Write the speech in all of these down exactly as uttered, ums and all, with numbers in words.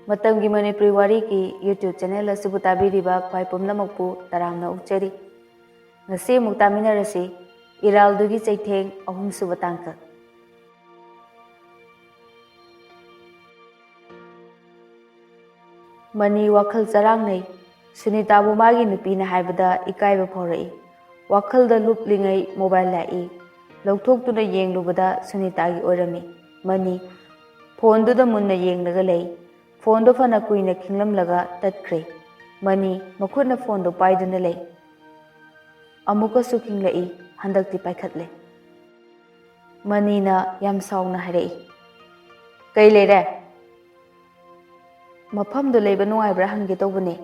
ꯃꯇꯝꯒꯤ ꯃꯅꯤꯄꯨꯔꯤ ꯋꯥꯔꯤꯒꯤ YouTube channel ꯑꯁꯤꯕꯨ ꯇꯥꯕꯤꯔꯤꯕ ꯈ꯭ꯋꯥꯏ ꯄꯨꯝꯅꯃꯛꯄꯨ ꯇꯔꯥꯝꯅ ꯑꯣꯛꯆꯔꯤ꯫ ꯉꯁꯤ ꯑꯃꯨꯛ ꯇꯥꯃꯤꯟꯅꯔꯁꯤ, ꯏꯔꯥꯜꯗꯨꯒꯤ ꯆꯩꯊꯦꯡ ꯑꯍꯨꯝꯁꯨꯕ ꯇꯥꯡꯀꯛ꯫ ꯃꯅꯤ ꯋꯥꯈꯜ ꯆꯔꯥꯡꯅꯩ꯫ ꯁꯨꯅꯤꯇꯥꯕꯨ ꯃꯥꯒꯤ ꯅꯨꯄꯤꯅ ꯍꯥꯏꯕꯗ ꯏꯀꯥꯏꯕ ꯐꯥꯎꯔꯛꯏ꯫ ꯋꯥꯈꯜꯗ ꯂꯨꯞꯂꯤꯉꯩ ꯃꯣꯕꯥꯏꯜ ꯂꯥꯛꯏ꯫ ꯂꯧꯊꯣꯛꯇꯨꯅ ꯌꯦꯡꯂꯨꯕꯗ ꯁꯨꯅꯤꯇꯥꯒꯤ ꯑꯣꯏꯔꯝꯃꯤ꯫ ꯃꯅꯤ ꯐꯣꯟꯗꯨꯗ ꯃꯨꯟꯅ ꯌꯦꯡꯂꯒ ꯂꯩ꯫ ꯐꯣꯟꯗꯣ ꯐꯅ ꯀꯨꯏꯅ ꯈꯤꯡꯂꯝꯂꯒ ꯇꯠꯈ꯭ꯔꯦ꯫ ꯃꯅꯤ ꯃꯈꯨꯠꯅ ꯐꯣꯟꯗꯣ ꯄꯥꯏꯗꯨꯅ ꯂꯩ꯫ ꯑꯃꯨꯛꯀꯁꯨ ꯈꯤꯡꯂꯛꯏ꯫ ꯍꯟꯗꯛꯇꯤ ꯄꯥꯏꯈꯠꯂꯦ꯫ ꯃꯅꯤꯅ ꯌꯥꯝ ꯁꯥꯎꯅ ꯍꯥꯏꯔꯛꯏ, "ꯀꯩ ꯂꯩꯔꯦ?" "ꯃꯐꯝꯗꯣ ꯂꯩꯕ ꯅꯨꯡꯉꯥꯏꯕ꯭ꯔꯥ ꯍꯪꯒꯦ ꯇꯧꯕꯅꯦ꯫"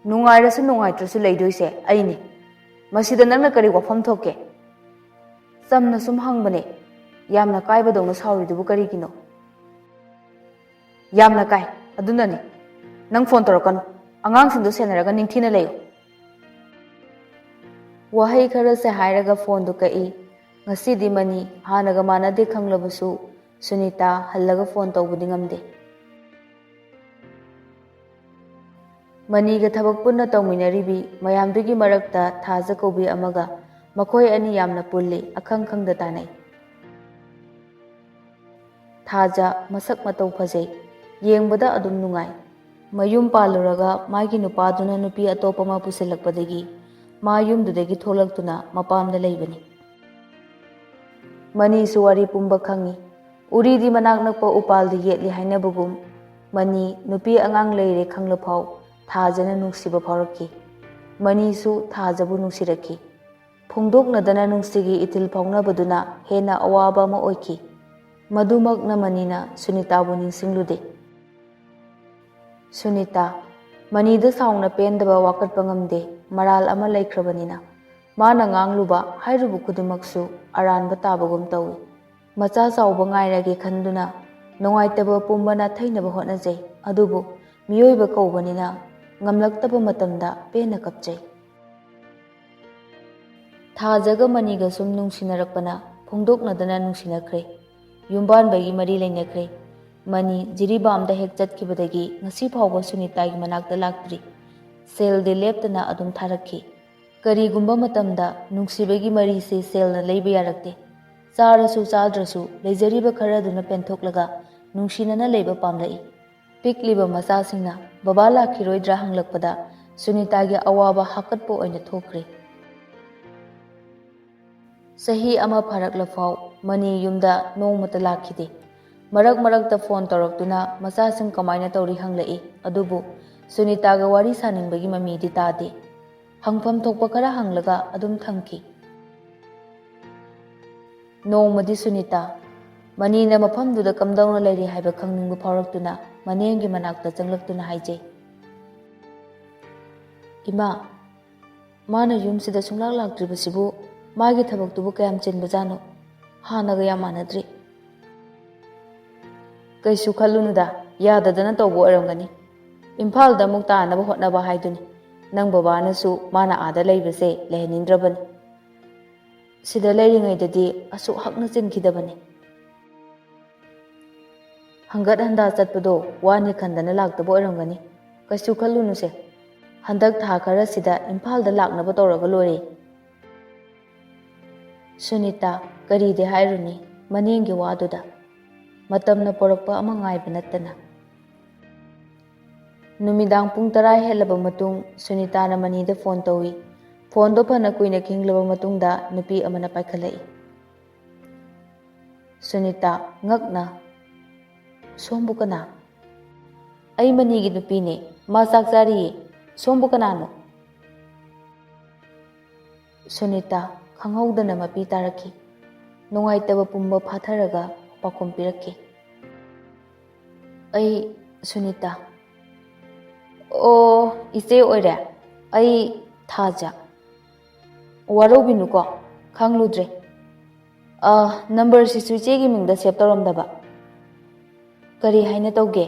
"ꯅꯨꯡꯉꯥꯏꯔꯁꯨ ꯅꯨꯡꯉꯥꯏꯇ꯭ꯔꯁꯨ ꯂꯩꯗꯣꯏꯁꯦ ꯑꯩꯅꯦ꯫ ꯃꯁꯤꯗ ꯅꯪꯅ ꯀꯔꯤ ꯋꯥꯐꯝ ꯊꯣꯛꯀꯦ?" "ꯆꯝꯅ ꯁꯨꯝ ꯍꯪꯕꯅꯦ, ꯌꯥꯝꯅ ꯀꯥꯏꯕꯗꯧꯅ ꯁꯥꯎꯔꯤꯗꯨꯕꯨ ꯀꯔꯤꯒꯤꯅꯣ?" "ꯌꯥꯝꯅ ꯀꯥꯏ, ꯑꯗꯨꯅꯅꯦ꯫ ꯅꯪ ꯐꯣꯟ ꯇꯧꯔꯛꯀꯅꯨ꯫ ꯑꯉꯥꯡꯁꯤꯡꯗꯣ ꯁꯦꯟꯅꯔꯒ ꯅꯤꯡꯊꯤꯅ ꯂꯩꯌꯨ꯫" ꯋꯥꯍꯩ ꯈꯔꯁꯦ ꯍꯥꯏꯔꯒ ꯐꯣꯟꯗꯨ ꯀꯛꯏ꯫ ꯉꯁꯤꯗꯤ ꯃꯅꯤ ꯍꯥꯟꯅꯒ ꯃꯥꯟꯅꯗꯦ ꯈꯪꯂꯕꯁꯨ, ꯁꯨꯅꯤꯇꯥ ꯍꯜꯂꯒ ꯐꯣꯟ ꯇꯧꯕꯗꯤ ꯉꯝꯗꯦ꯫ ꯃꯅꯤꯒ ꯊꯕꯛ ꯄꯨꯟꯅ ꯇꯧꯃꯤꯟꯅꯔꯤꯕꯤ ꯃꯌꯥꯝꯗꯨꯒꯤ ꯃꯔꯛꯇ ꯊꯥꯖ ꯀꯧꯕꯤ ꯑꯃꯒ ꯃꯈꯣꯏ ꯑꯅꯤ ꯌꯥꯝꯅ ꯄꯨꯜꯂꯤ, ꯑꯈꯪ ꯈꯪꯗ ꯇꯥꯟꯅꯩ꯫ ꯊꯥꯖ ꯃꯁꯛ ꯃꯇꯧ ꯐꯖꯩ, ꯌꯦꯡꯕꯗ ꯑꯗꯨꯝ ꯅꯨꯡꯉꯥꯏ꯫ ꯃꯌꯨꯝ ꯄꯥꯜꯂꯨꯔꯒ ꯃꯥꯒꯤ ꯅꯨꯄꯥꯗꯨꯅ ꯅꯨꯄꯤ ꯑꯇꯣꯞꯄ ꯑꯃ ꯄꯨꯁꯤꯜꯂꯛꯄꯗꯒꯤ ꯃꯥ ꯌꯨꯝꯗꯨꯗꯒꯤ ꯊꯣꯛꯂꯛꯇꯨꯅ ꯃꯄꯥꯝꯗ ꯂꯩꯕꯅꯤ꯫ ꯃꯅꯤꯁꯨ ꯋꯥꯔꯤ ꯄꯨꯝꯕ ꯈꯪꯏ꯫ ꯎꯔꯤꯗꯤ ꯃꯅꯥꯛ ꯅꯛꯄ ꯎꯄꯥꯜꯗ ꯌꯦꯠꯂꯤ ꯍꯥꯏꯅꯕꯒꯨꯝ, ꯃꯅꯤ ꯅꯨꯄꯤ ꯑꯉꯥꯡ ꯂꯩꯔꯦ ꯈꯪꯂꯐꯥꯎ ꯊꯥꯖꯅ ꯅꯨꯡꯁꯤꯕ ꯐꯥꯎꯔꯛꯈꯤ꯫ ꯃꯅꯤꯁꯨ ꯊꯥꯖꯕꯨ ꯅꯨꯡꯁꯤꯔꯛꯈꯤ꯫ ꯐꯣꯡꯗꯣꯛꯅꯗꯅ ꯅꯨꯡꯁꯤꯒꯤ ꯏꯊꯤꯜ ꯐꯥꯎꯅꯕꯗꯨꯅ ꯍꯦꯟꯅ ꯑꯋꯥꯕ ꯑꯃ ꯑꯣꯏꯈꯤ꯫ ꯃꯗꯨꯃꯛꯅ ꯃꯅꯤꯅ ꯁꯨꯅꯤꯇꯥꯕꯨ ꯅꯤꯡꯁꯤꯡꯂꯨꯗꯦ꯫ ꯁꯨꯅꯤꯇꯥ, ꯃꯅꯤꯗ ꯁꯥꯎꯅ ꯄꯦꯟꯗꯕ ꯋꯥꯀꯠꯄ ꯉꯝꯗꯦ, ꯃꯔꯥꯜ ꯑꯃ ꯂꯩꯈ꯭ꯔꯕꯅꯤꯅ꯫ ꯃꯥꯅ ꯉꯥꯡꯂꯨꯕ, ꯍꯥꯏꯔꯨꯕ ꯈꯨꯗꯤꯡꯃꯛꯁꯨ ꯑꯔꯥꯟꯕ ꯇꯥꯕꯒꯨꯝ ꯇꯧꯏ꯫ ꯃꯆꯥ ꯆꯥꯎꯕ ꯉꯥꯏꯔꯒꯦ ꯈꯟꯗꯨꯅ ꯅꯨꯡꯉꯥꯏꯇꯕ ꯄꯨꯝꯕ ꯅꯥꯊꯩꯅꯕ ꯍꯣꯠꯅꯖꯩ, ꯑꯗꯨꯕꯨ ꯃꯤꯑꯣꯏꯕ ꯀꯧꯕꯅꯤꯅ ꯉꯝꯂꯛꯇꯕ ꯃꯇꯝꯗ ꯄꯦꯟꯅ ꯀꯞꯆꯩ꯫ ꯊꯥꯖꯒ ꯃꯅꯤꯒ ꯁꯨꯝ ꯅꯨꯡꯁꯤꯅꯔꯛꯄꯅ ꯐꯣꯡꯗꯣꯛꯅꯗꯅ ꯅꯨꯡꯁꯤꯅꯈ꯭ꯔꯦ꯫ ꯌꯨꯝꯕꯥꯟꯕꯒꯤ ꯃꯔꯤ ꯂꯩꯅꯈ꯭ꯔꯦ꯫ ꯃꯅꯤ ꯖꯤꯔꯤꯕꯥꯝꯗ ꯍꯦꯛ ꯆꯠꯈꯤꯕꯗꯒꯤ ꯉꯁꯤ ꯐꯥꯎꯕ ꯁꯨꯅꯤꯇꯥꯒꯤ ꯃꯅꯥꯛꯇ ꯂꯥꯛꯇ꯭ꯔꯤ꯫ ꯁꯦꯜꯗꯤ ꯂꯦꯞꯇꯅ ꯑꯗꯨꯝ ꯊꯥꯔꯛꯈꯤ꯫ ꯀꯔꯤꯒꯨꯝꯕ ꯃꯇꯝꯗ ꯅꯨꯡꯁꯤꯕꯒꯤ ꯃꯔꯤꯁꯦ ꯁꯦꯜꯅ ꯂꯩꯕ ꯌꯥꯔꯛꯇꯦ꯫ ꯆꯥꯔꯁꯨ ꯆꯥꯗ꯭ꯔꯁꯨ ꯂꯩꯖꯔꯤꯕ ꯈꯔꯗꯨꯅ ꯄꯦꯟꯊꯣꯛꯂꯒ ꯅꯨꯡꯁꯤꯅꯅ ꯂꯩꯕ ꯄꯥꯝꯂꯛꯏ꯫ ꯄꯤꯛꯂꯤꯕ ꯃꯆꯥꯁꯤꯡꯅ "ꯕꯕꯥ ꯂꯥꯛꯈꯤꯔꯣꯏꯗ꯭ꯔꯥ?" ꯍꯪꯂꯛꯄꯗ ꯁꯨꯅꯤꯇꯥꯒꯤ ꯑꯋꯥꯕ ꯍꯥꯀꯠꯄ ꯑꯣꯏꯅ ꯊꯣꯛꯈ꯭ꯔꯦ꯫ ꯆꯍꯤ ꯑꯃ ꯐꯥꯔꯛꯂꯐꯥꯎ ꯃꯅꯤ ꯌꯨꯝꯗ ꯅꯣꯡꯃꯇ ꯂꯥꯛꯈꯤꯗꯦ꯫ ꯃꯔꯛ ꯃꯔꯛꯇ ꯐꯣꯟ ꯇꯧꯔꯛꯇꯨꯅ ꯃꯆꯥꯁꯤꯡ ꯀꯃꯥꯏꯅ ꯇꯧꯔꯤ ꯍꯪꯂꯛꯏ, ꯑꯗꯨꯕꯨ ꯁꯨꯅꯤꯇꯥꯒ ꯋꯥꯔꯤ ꯁꯥꯅꯤꯡꯕꯒꯤ ꯃꯃꯤꯗꯤ ꯇꯥꯗꯦ꯫ ꯍꯪꯐꯝ ꯊꯣꯛꯄ ꯈꯔ ꯍꯪꯂꯒ ꯑꯗꯨꯝ ꯊꯝꯈꯤ꯫ ꯅꯣꯡꯃꯗꯤ ꯁꯨꯅꯤꯇꯥ, ꯃꯅꯤꯅ ꯃꯐꯝꯗꯨꯗ ꯀꯝꯗꯧꯅ ꯂꯩꯔꯤ ꯍꯥꯏꯕ ꯈꯪꯅꯤꯡꯕ ꯐꯥꯎꯔꯛꯇꯨꯅ ꯃꯅꯦꯝꯒꯤ ꯃꯅꯥꯛꯇ ꯆꯪꯂꯛꯇꯨꯅ ꯍꯥꯏꯖꯩ, "ꯏꯃꯥ, ꯃꯥꯅ ꯌꯨꯝꯁꯤꯗ ꯁꯨꯡꯂꯥꯛ ꯂꯥꯛꯇ꯭ꯔꯤꯕꯁꯤꯕꯨ ꯃꯥꯒꯤ ꯊꯕꯛꯇꯨꯕꯨ ꯀꯌꯥꯝ ꯆꯤꯟꯕꯖꯥꯠꯅꯣ? ꯍꯥꯟꯅꯒ ꯌꯥꯝ ꯃꯥꯟꯅꯗ꯭ꯔꯤ꯫" "ꯀꯩꯁꯨ ꯈꯜꯂꯨꯅꯨꯗ, ꯌꯥꯗꯗꯅ ꯇꯧꯕ ꯑꯣꯏꯔꯝꯒꯅꯤ꯫ ꯏꯝꯐꯥꯜꯗ ꯑꯃꯨꯛ ꯇꯥꯅꯕ ꯍꯣꯠꯅꯕ ꯍꯥꯏꯗꯨꯅꯤ꯫ ꯅꯪ ꯕꯕꯥꯅꯁꯨ ꯃꯥꯅ ꯑꯥꯗ ꯂꯩꯕꯁꯦ ꯂꯩꯍꯟꯅꯤꯡꯗ꯭ꯔꯕꯅꯤ꯫ ꯁꯤꯗ ꯂꯩꯔꯤꯉꯩꯗꯗꯤ ꯑꯁꯨꯛ ꯍꯛꯅ ꯆꯤꯟꯈꯤꯗꯕꯅꯤ꯫" "ꯍꯪꯒꯠ ꯍꯟꯗꯥ ꯆꯠꯄꯗꯣ ꯋꯥꯅꯤ ꯈꯟꯗꯅ ꯂꯥꯛꯇꯕ ꯑꯣꯏꯔꯝꯒꯅꯤ꯫ ꯀꯩꯁꯨ ꯈꯜꯂꯨꯅꯨꯁꯦ꯫ ꯍꯟꯗꯛ ꯊꯥ ꯈꯔꯁꯤꯗ ꯏꯝꯐꯥꯜꯗ ꯂꯥꯛꯅꯕ ꯇꯧꯔꯒ ꯂꯣꯏꯔꯦ꯫" ꯁꯨꯅꯤꯇꯥ ꯀꯔꯤꯗꯤ ꯍꯥꯏꯔꯨꯅꯤ ꯃꯅꯦꯝꯒꯤ ꯋꯥꯗꯨꯗ꯫ ꯃꯇꯝꯅ ꯄꯣꯔꯛꯄ ꯑꯃ ꯉꯥꯏꯕ ꯅꯠꯇꯅ꯫ ꯅꯨꯃꯤꯗꯥꯡ ꯄꯨꯡ ꯇꯔꯥ ꯍꯦꯜꯂꯕ ꯃꯇꯨꯡ ꯁꯨꯅꯤꯇꯥꯅ ꯃꯅꯤꯗ ꯐꯣꯟ ꯇꯧꯏ꯫ ꯐꯣꯟꯗꯣ ꯐꯅ ꯀꯨꯏꯅ ꯈꯤꯡꯂꯕ ꯃꯇꯨꯡꯗ ꯅꯨꯄꯤ ꯑꯃꯅ ꯄꯥꯏꯈꯠꯂꯛꯏ꯫ ꯁꯨꯅꯤꯇꯥ ꯉꯛꯅ, "ꯁꯣꯝꯕꯨ ꯀꯅꯥ?" "ꯑꯩ ꯃꯅꯤꯒꯤ ꯅꯨꯄꯤꯅꯦ꯫ ꯃꯥ ꯆꯥꯛ ꯆꯥꯔꯤꯌꯦ꯫ ꯁꯣꯝꯕꯨ ꯀꯅꯥꯅꯣ?" ꯁꯨꯅꯤꯇꯥ ꯈꯪꯍꯧꯗꯅ ꯃꯄꯤ ꯇꯥꯔꯛꯈꯤ꯫ ꯅꯨꯡꯉꯥꯏꯇꯕ ꯄꯨꯝꯕ ꯐꯥꯊꯔꯒ ꯄꯥꯎꯈꯨꯝ ꯄꯤꯔꯛꯈꯤ, "ꯑꯩ ꯁꯨꯅꯤꯇꯥ꯫" "ꯑꯣ, ꯏꯆꯦ ꯑꯣꯏꯔꯦ꯫ ꯑꯩ ꯊꯥꯖ꯫" "ꯋꯥꯔꯧꯕꯤꯅꯨꯀꯣ, ꯈꯪꯂꯨꯗ꯭ꯔꯦ꯫ ꯑ, ꯅꯝꯕꯔꯁꯤꯁꯨ ꯏꯆꯦꯒꯤ ꯃꯤꯡꯗ ꯁꯦꯚ ꯇꯧꯔꯝꯗꯕ꯫" "ꯀꯔꯤ ꯍꯥꯏꯅ ꯇꯧꯒꯦ?"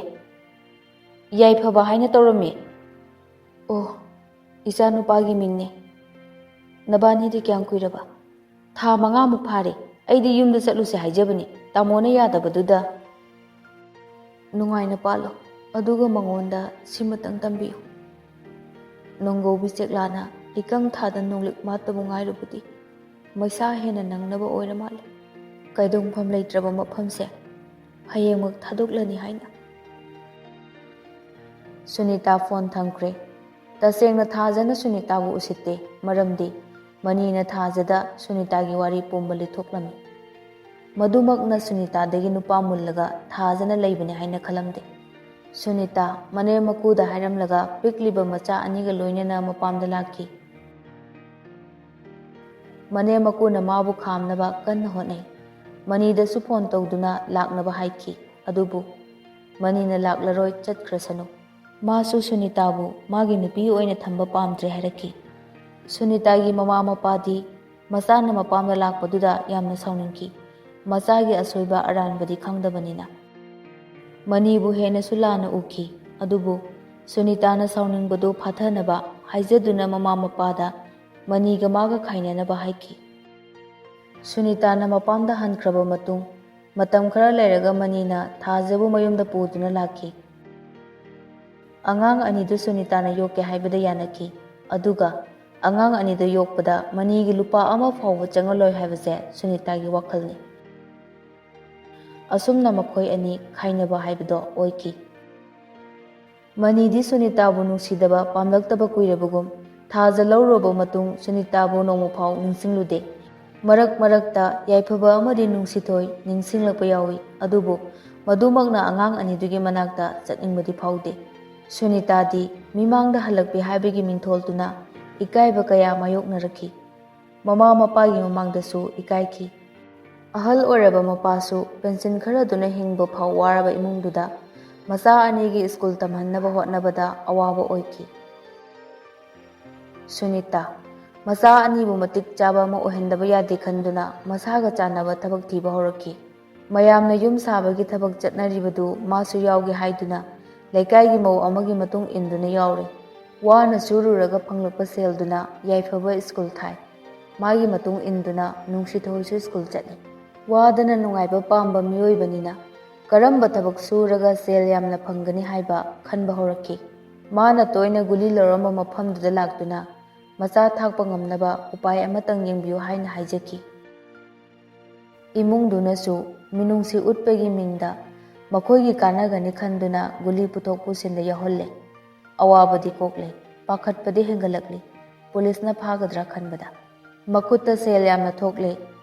"ꯌꯥꯏꯐꯕ ꯍꯥꯏꯅ ꯇꯧꯔꯝꯃꯤ꯫" "ꯑꯣ, ꯏꯆꯥꯅꯨꯄꯥꯒꯤ ꯃꯤꯡꯅꯦ꯫ ꯅꯕꯥꯅꯤꯗꯤ ꯀꯌꯥꯝ ꯀꯨꯏꯔꯕ?" "ꯊꯥ ꯃꯉꯥꯃꯨꯛ ꯐꯥꯔꯦ꯫ ꯑꯩꯗꯤ ꯌꯨꯝꯗ ꯆꯠꯂꯨꯁꯦ ꯍꯥꯏꯖꯕꯅꯤ, ꯇꯥꯃꯣꯅ ꯌꯥꯗꯕꯗꯨꯗ꯫" ꯅꯨꯡꯉꯥꯏꯅ ꯄꯥꯜꯂꯣ, ꯑꯗꯨꯒ ꯃꯉꯣꯟꯗ ꯁꯤꯃꯇꯪ ꯇꯝꯕꯤꯌꯨ꯫ ꯅꯣꯡꯒꯧꯕꯤ ꯆꯦꯛꯂꯥꯅ ꯏꯀꯪ ꯊꯥꯗ ꯅꯣꯡꯂꯤꯛ ꯃꯥꯠꯇꯕꯨ ꯉꯥꯏꯔꯨꯕꯗꯤ ꯃꯩꯁꯥ ꯍꯦꯟꯅ ꯅꯪꯅꯕ ꯑꯣꯏꯔ ꯃꯥꯜꯂꯦ꯫ ꯀꯩꯗꯧꯐꯝ ꯂꯩꯇ꯭ꯔꯕ ꯃꯐꯝꯁꯦ ꯍꯌꯦꯡꯃꯛ ꯊꯥꯗꯣꯛꯂꯅꯤ ꯍꯥꯏꯅ꯫ ꯁꯨꯅꯤꯇꯥ ꯐꯣꯟ ꯊꯝꯈ꯭ꯔꯦ꯫ ꯇꯁꯦꯡꯅ ꯊꯥꯖꯅ ꯁꯨꯅꯤꯇꯥꯕꯨ ꯎꯁꯤꯠꯇꯦ, ꯃꯔꯝꯗꯤ ꯃꯅꯤꯅ ꯊꯥꯖꯗ ꯁꯨꯅꯤꯇꯥꯒꯤ ꯋꯥꯔꯤ ꯄꯨꯝꯕ ꯂꯤꯊꯣꯛꯂꯝꯃꯤ꯫ ꯃꯗꯨꯃꯛꯅ ꯁꯨꯅꯤꯇꯥꯗꯒꯤ ꯅꯨꯄꯥ ꯃꯨꯜꯂꯒ ꯊꯥꯖꯅ ꯂꯩꯕꯅꯤ ꯍꯥꯏꯅ ꯈꯜꯂꯝꯗꯦ꯫ ꯁꯨꯅꯤꯇꯥ ꯃꯅꯦꯝ ꯃꯀꯨꯗ ꯍꯥꯏꯔꯝꯂꯒ ꯄꯤꯛꯂꯤꯕ ꯃꯆꯥ ꯑꯅꯤꯒ ꯂꯣꯏꯅꯅ ꯃꯄꯥꯝꯗ ꯂꯥꯛꯈꯤ꯫ ꯃꯅꯦꯝ ꯃꯀꯨꯅ ꯃꯥꯕꯨ ꯈꯥꯝꯅꯕ ꯀꯟꯅ ꯍꯣꯠꯅꯩ꯫ ꯃꯅꯤꯗꯁꯨ ꯐꯣꯟ ꯇꯧꯗꯨꯅ ꯂꯥꯛꯅꯕ ꯍꯥꯏꯈꯤ꯫ ꯑꯗꯨꯕꯨ ꯃꯅꯤꯅ ꯂꯥꯛꯂꯔꯣꯏ, ꯆꯠꯈ꯭ꯔꯁꯅꯨ꯫ ꯃꯥꯁꯨ ꯁꯨꯅꯤꯇꯥꯕꯨ ꯃꯥꯒꯤ ꯅꯨꯄꯤ ꯑꯣꯏꯅ ꯊꯝꯕ ꯄꯥꯝꯗ꯭ꯔꯦ ꯍꯥꯏꯔꯛꯈꯤ꯫ ꯁꯨꯅꯤꯇꯥꯒꯤ ꯃꯃꯥ ꯃꯄꯥꯗꯤ ꯃꯆꯥꯅ ꯃꯄꯥꯝꯗ ꯂꯥꯛꯄꯗꯨꯗ ꯌꯥꯝꯅ ꯁꯥꯎꯅꯤꯡꯈꯤ꯫ ꯃꯆꯥꯒꯤ ꯑꯁꯣꯏꯕ ꯑꯔꯥꯟꯕꯗꯤ ꯈꯪꯗꯕꯅꯤꯅ꯫ ꯃꯅꯤꯕꯨ ꯍꯦꯟꯅꯁꯨ ꯂꯥꯟꯅ ꯎꯈꯤ꯫ ꯑꯗꯨꯕꯨ ꯁꯨꯅꯤꯇꯥꯅ ꯁꯥꯎꯅꯤꯡꯕꯗꯨ ꯐꯥꯊꯅꯕ ꯍꯥꯏꯖꯗꯨꯅ ꯃꯃꯥ ꯃꯄꯥꯗ ꯃꯅꯤꯒ ꯃꯥꯒ ꯈꯥꯏꯅꯅꯕ ꯍꯥꯏꯈꯤ꯫ ꯁꯨꯅꯤꯇꯥꯅ ꯃꯄꯥꯝꯗ ꯍꯟꯈ꯭ꯔꯕ ꯃꯇꯨꯡ, ꯃꯇꯝ ꯈꯔ ꯂꯩꯔꯒ ꯃꯅꯤꯅ ꯊꯥꯖꯕꯨ ꯃꯌꯨꯝꯗ ꯄꯨꯗꯨꯅ ꯂꯥꯛꯈꯤ꯫ ꯑꯉꯥꯡ ꯑꯅꯤꯗꯨ ꯁꯨꯅꯤꯇꯥꯅ ꯌꯣꯛꯀꯦ ꯍꯥꯏꯕꯗ ꯌꯥꯅꯈꯤ꯫ ꯑꯗꯨꯒ ꯑꯉꯥꯡ ꯑꯅꯤꯗꯨ ꯌꯣꯛꯄꯗ ꯃꯅꯤꯒꯤ ꯂꯨꯄꯥ ꯑꯃ ꯐꯥꯎꯕ ꯆꯪꯉꯂꯣꯏ ꯍꯥꯏꯕꯁꯦ ꯁꯨꯅꯤꯇꯥꯒꯤ ꯋꯥꯈꯜꯅꯤ꯫ ꯑꯁꯨꯝꯅ ꯃꯈꯣꯏ ꯑꯅꯤ ꯈꯥꯏꯅꯕ ꯍꯥꯏꯕꯗꯣ ꯑꯣꯏꯈꯤ꯫ ꯃꯅꯤꯗꯤ ꯁꯨꯅꯤꯇꯥꯕꯨ ꯅꯨꯡꯁꯤꯗꯕ ꯄꯥꯝꯂꯛꯇꯕ ꯀꯨꯏꯔꯕꯒꯨꯝ, ꯊꯥꯖ ꯂꯧꯔꯨꯔꯕ ꯃꯇꯨꯡ ꯁꯨꯅꯤꯇꯥꯕꯨ ꯅꯣꯡꯃ ꯐꯥꯎ ꯅꯤꯡꯁꯤꯡꯂꯨꯗꯦ꯫ ꯃꯔꯛ ꯃꯔꯛꯇ ꯌꯥꯏꯐꯕ ꯑꯃꯗꯤ ꯅꯨꯡꯁꯤꯊꯣꯏ ꯅꯤꯡꯁꯤꯡꯂꯛꯄ ꯌꯥꯎꯏ, ꯑꯗꯨꯕꯨ ꯃꯗꯨꯃꯛꯅ ꯑꯉꯥꯡ ꯑꯅꯤꯗꯨꯒꯤ ꯃꯅꯥꯛꯇ ꯆꯠꯅꯤꯡꯕꯗꯤ ꯐꯥꯎꯗꯦ꯫ ꯁꯨꯅꯤꯇꯥꯗꯤ ꯃꯤꯃꯥꯡꯗ ꯍꯜꯂꯛꯄꯤ ꯍꯥꯏꯕꯒꯤ ꯃꯤꯡꯊꯣꯜꯗꯨꯅ ꯏꯀꯥꯏꯕ ꯀꯌꯥ ꯃꯥꯌꯣꯛꯅꯔꯛꯈꯤ꯫ ꯃꯃꯥ ꯃꯄꯥꯒꯤ ꯃꯃꯥꯡꯗꯁꯨ ꯏꯀꯥꯏꯈꯤ꯫ ꯑꯍꯜ ꯑꯣꯏꯔꯕ ꯃꯄꯥꯁꯨ ꯄꯦꯟꯁꯤꯟ ꯈꯔꯗꯨꯅ ꯍꯤꯡꯕ ꯐꯥꯎ ꯋꯥꯔꯕ ꯏꯃꯨꯡꯗꯨꯗ ꯃꯆꯥ ꯑꯅꯤꯒꯤ ꯁ꯭ꯀꯨꯜ ꯇꯝꯍꯟꯅꯕ ꯍꯣꯠꯅꯕꯗ ꯑꯋꯥꯕ ꯑꯣꯏꯈꯤ꯫ ꯁꯨꯅꯤꯇꯥ, ꯃꯆꯥ ꯑꯅꯤꯕꯨ ꯃꯇꯤꯛ ꯆꯥꯕ ꯑꯃ ꯑꯣꯏꯍꯟꯗꯕ ꯌꯥꯗꯦ ꯈꯟꯗꯨꯅ ꯃꯁꯥꯒ ꯆꯥꯟꯅꯕ ꯊꯕꯛ ꯊꯤꯕ ꯍꯧꯔꯛꯈꯤ꯫ ꯃꯌꯥꯝꯅ ꯌꯨꯝ ꯁꯥꯕꯒꯤ ꯊꯕꯛ ꯆꯠꯅꯔꯤꯕꯗꯨ ꯃꯥꯁꯨ ꯌꯥꯎꯒꯦ ꯍꯥꯏꯗꯨꯅ ꯂꯩꯀꯥꯏꯒꯤ ꯃꯧ ꯑꯃꯒꯤ ꯃꯇꯨꯡ ꯏꯟꯗꯨꯅ ꯌꯥꯎꯔꯦ꯫ ꯋꯥꯅ ꯆꯨꯔꯨꯔꯒ ꯐꯪꯂꯛꯄ ꯁꯦꯜꯗꯨꯅ ꯌꯥꯏꯐꯕ ꯁ꯭ꯀꯨꯜ ꯊꯥꯏ꯫ ꯃꯥꯒꯤ ꯃꯇꯨꯡ ꯏꯟꯗꯨꯅ ꯅꯨꯡꯁꯤꯊꯣꯏꯁꯨ ꯁ꯭ꯀꯨꯜ ꯆꯠꯂꯤ꯫ ꯋꯥꯗꯅ ꯅꯨꯡꯉꯥꯏꯕ ꯄꯥꯝꯕ ꯃꯤꯑꯣꯏꯕꯅꯤꯅ ꯀꯔꯝꯕ ꯊꯕꯛ ꯁꯨꯔꯒ ꯁꯦꯜ ꯌꯥꯝꯅ ꯐꯪꯒꯅꯤ ꯍꯥꯏꯕ ꯈꯟꯕ ꯍꯧꯔꯛꯈꯤ꯫ ꯃꯥꯅ ꯇꯣꯏꯅ ꯒꯨꯂꯤ ꯂꯧꯔꯝꯕ ꯃꯐꯝꯗꯨꯗ ꯂꯥꯛꯇꯨꯅ ꯃꯆꯥ ꯊꯥꯛꯄ ꯉꯝꯅꯕ ꯎꯄꯥꯏ ꯑꯃꯇꯪ ꯌꯦꯡꯕꯤꯌꯨ ꯍꯥꯏꯅ ꯍꯥꯏꯖꯈꯤ꯫ ꯏꯃꯨꯡꯗꯨꯅꯁꯨ ꯃꯤꯅꯨꯡꯁꯤ ꯎꯠꯄꯒꯤ ꯃꯤꯡꯗ ꯃꯈꯣꯏꯒꯤ ꯀꯥꯟꯅꯒꯅꯤ ꯈꯟꯗꯨꯅ ꯒꯨꯂꯤ ꯄꯨꯊꯣꯛ ꯄꯨꯁꯤꯟꯗ ꯌꯥꯎꯍꯜꯂꯦ꯫ ꯑꯋꯥꯕꯗꯤ ꯀꯣꯛꯂꯦ, ꯄꯥꯈꯠꯄꯗꯤ ꯍꯦꯟꯒꯠꯂꯛꯂꯤ꯫ ꯄꯨꯂꯤꯁꯅ ꯐꯥꯒꯗ꯭ꯔꯥ ꯈꯟꯕꯗ꯫ ꯃꯈꯨꯠꯇ ꯁꯦꯜ ꯌꯥꯝꯅ ꯊꯣꯛꯂꯦ,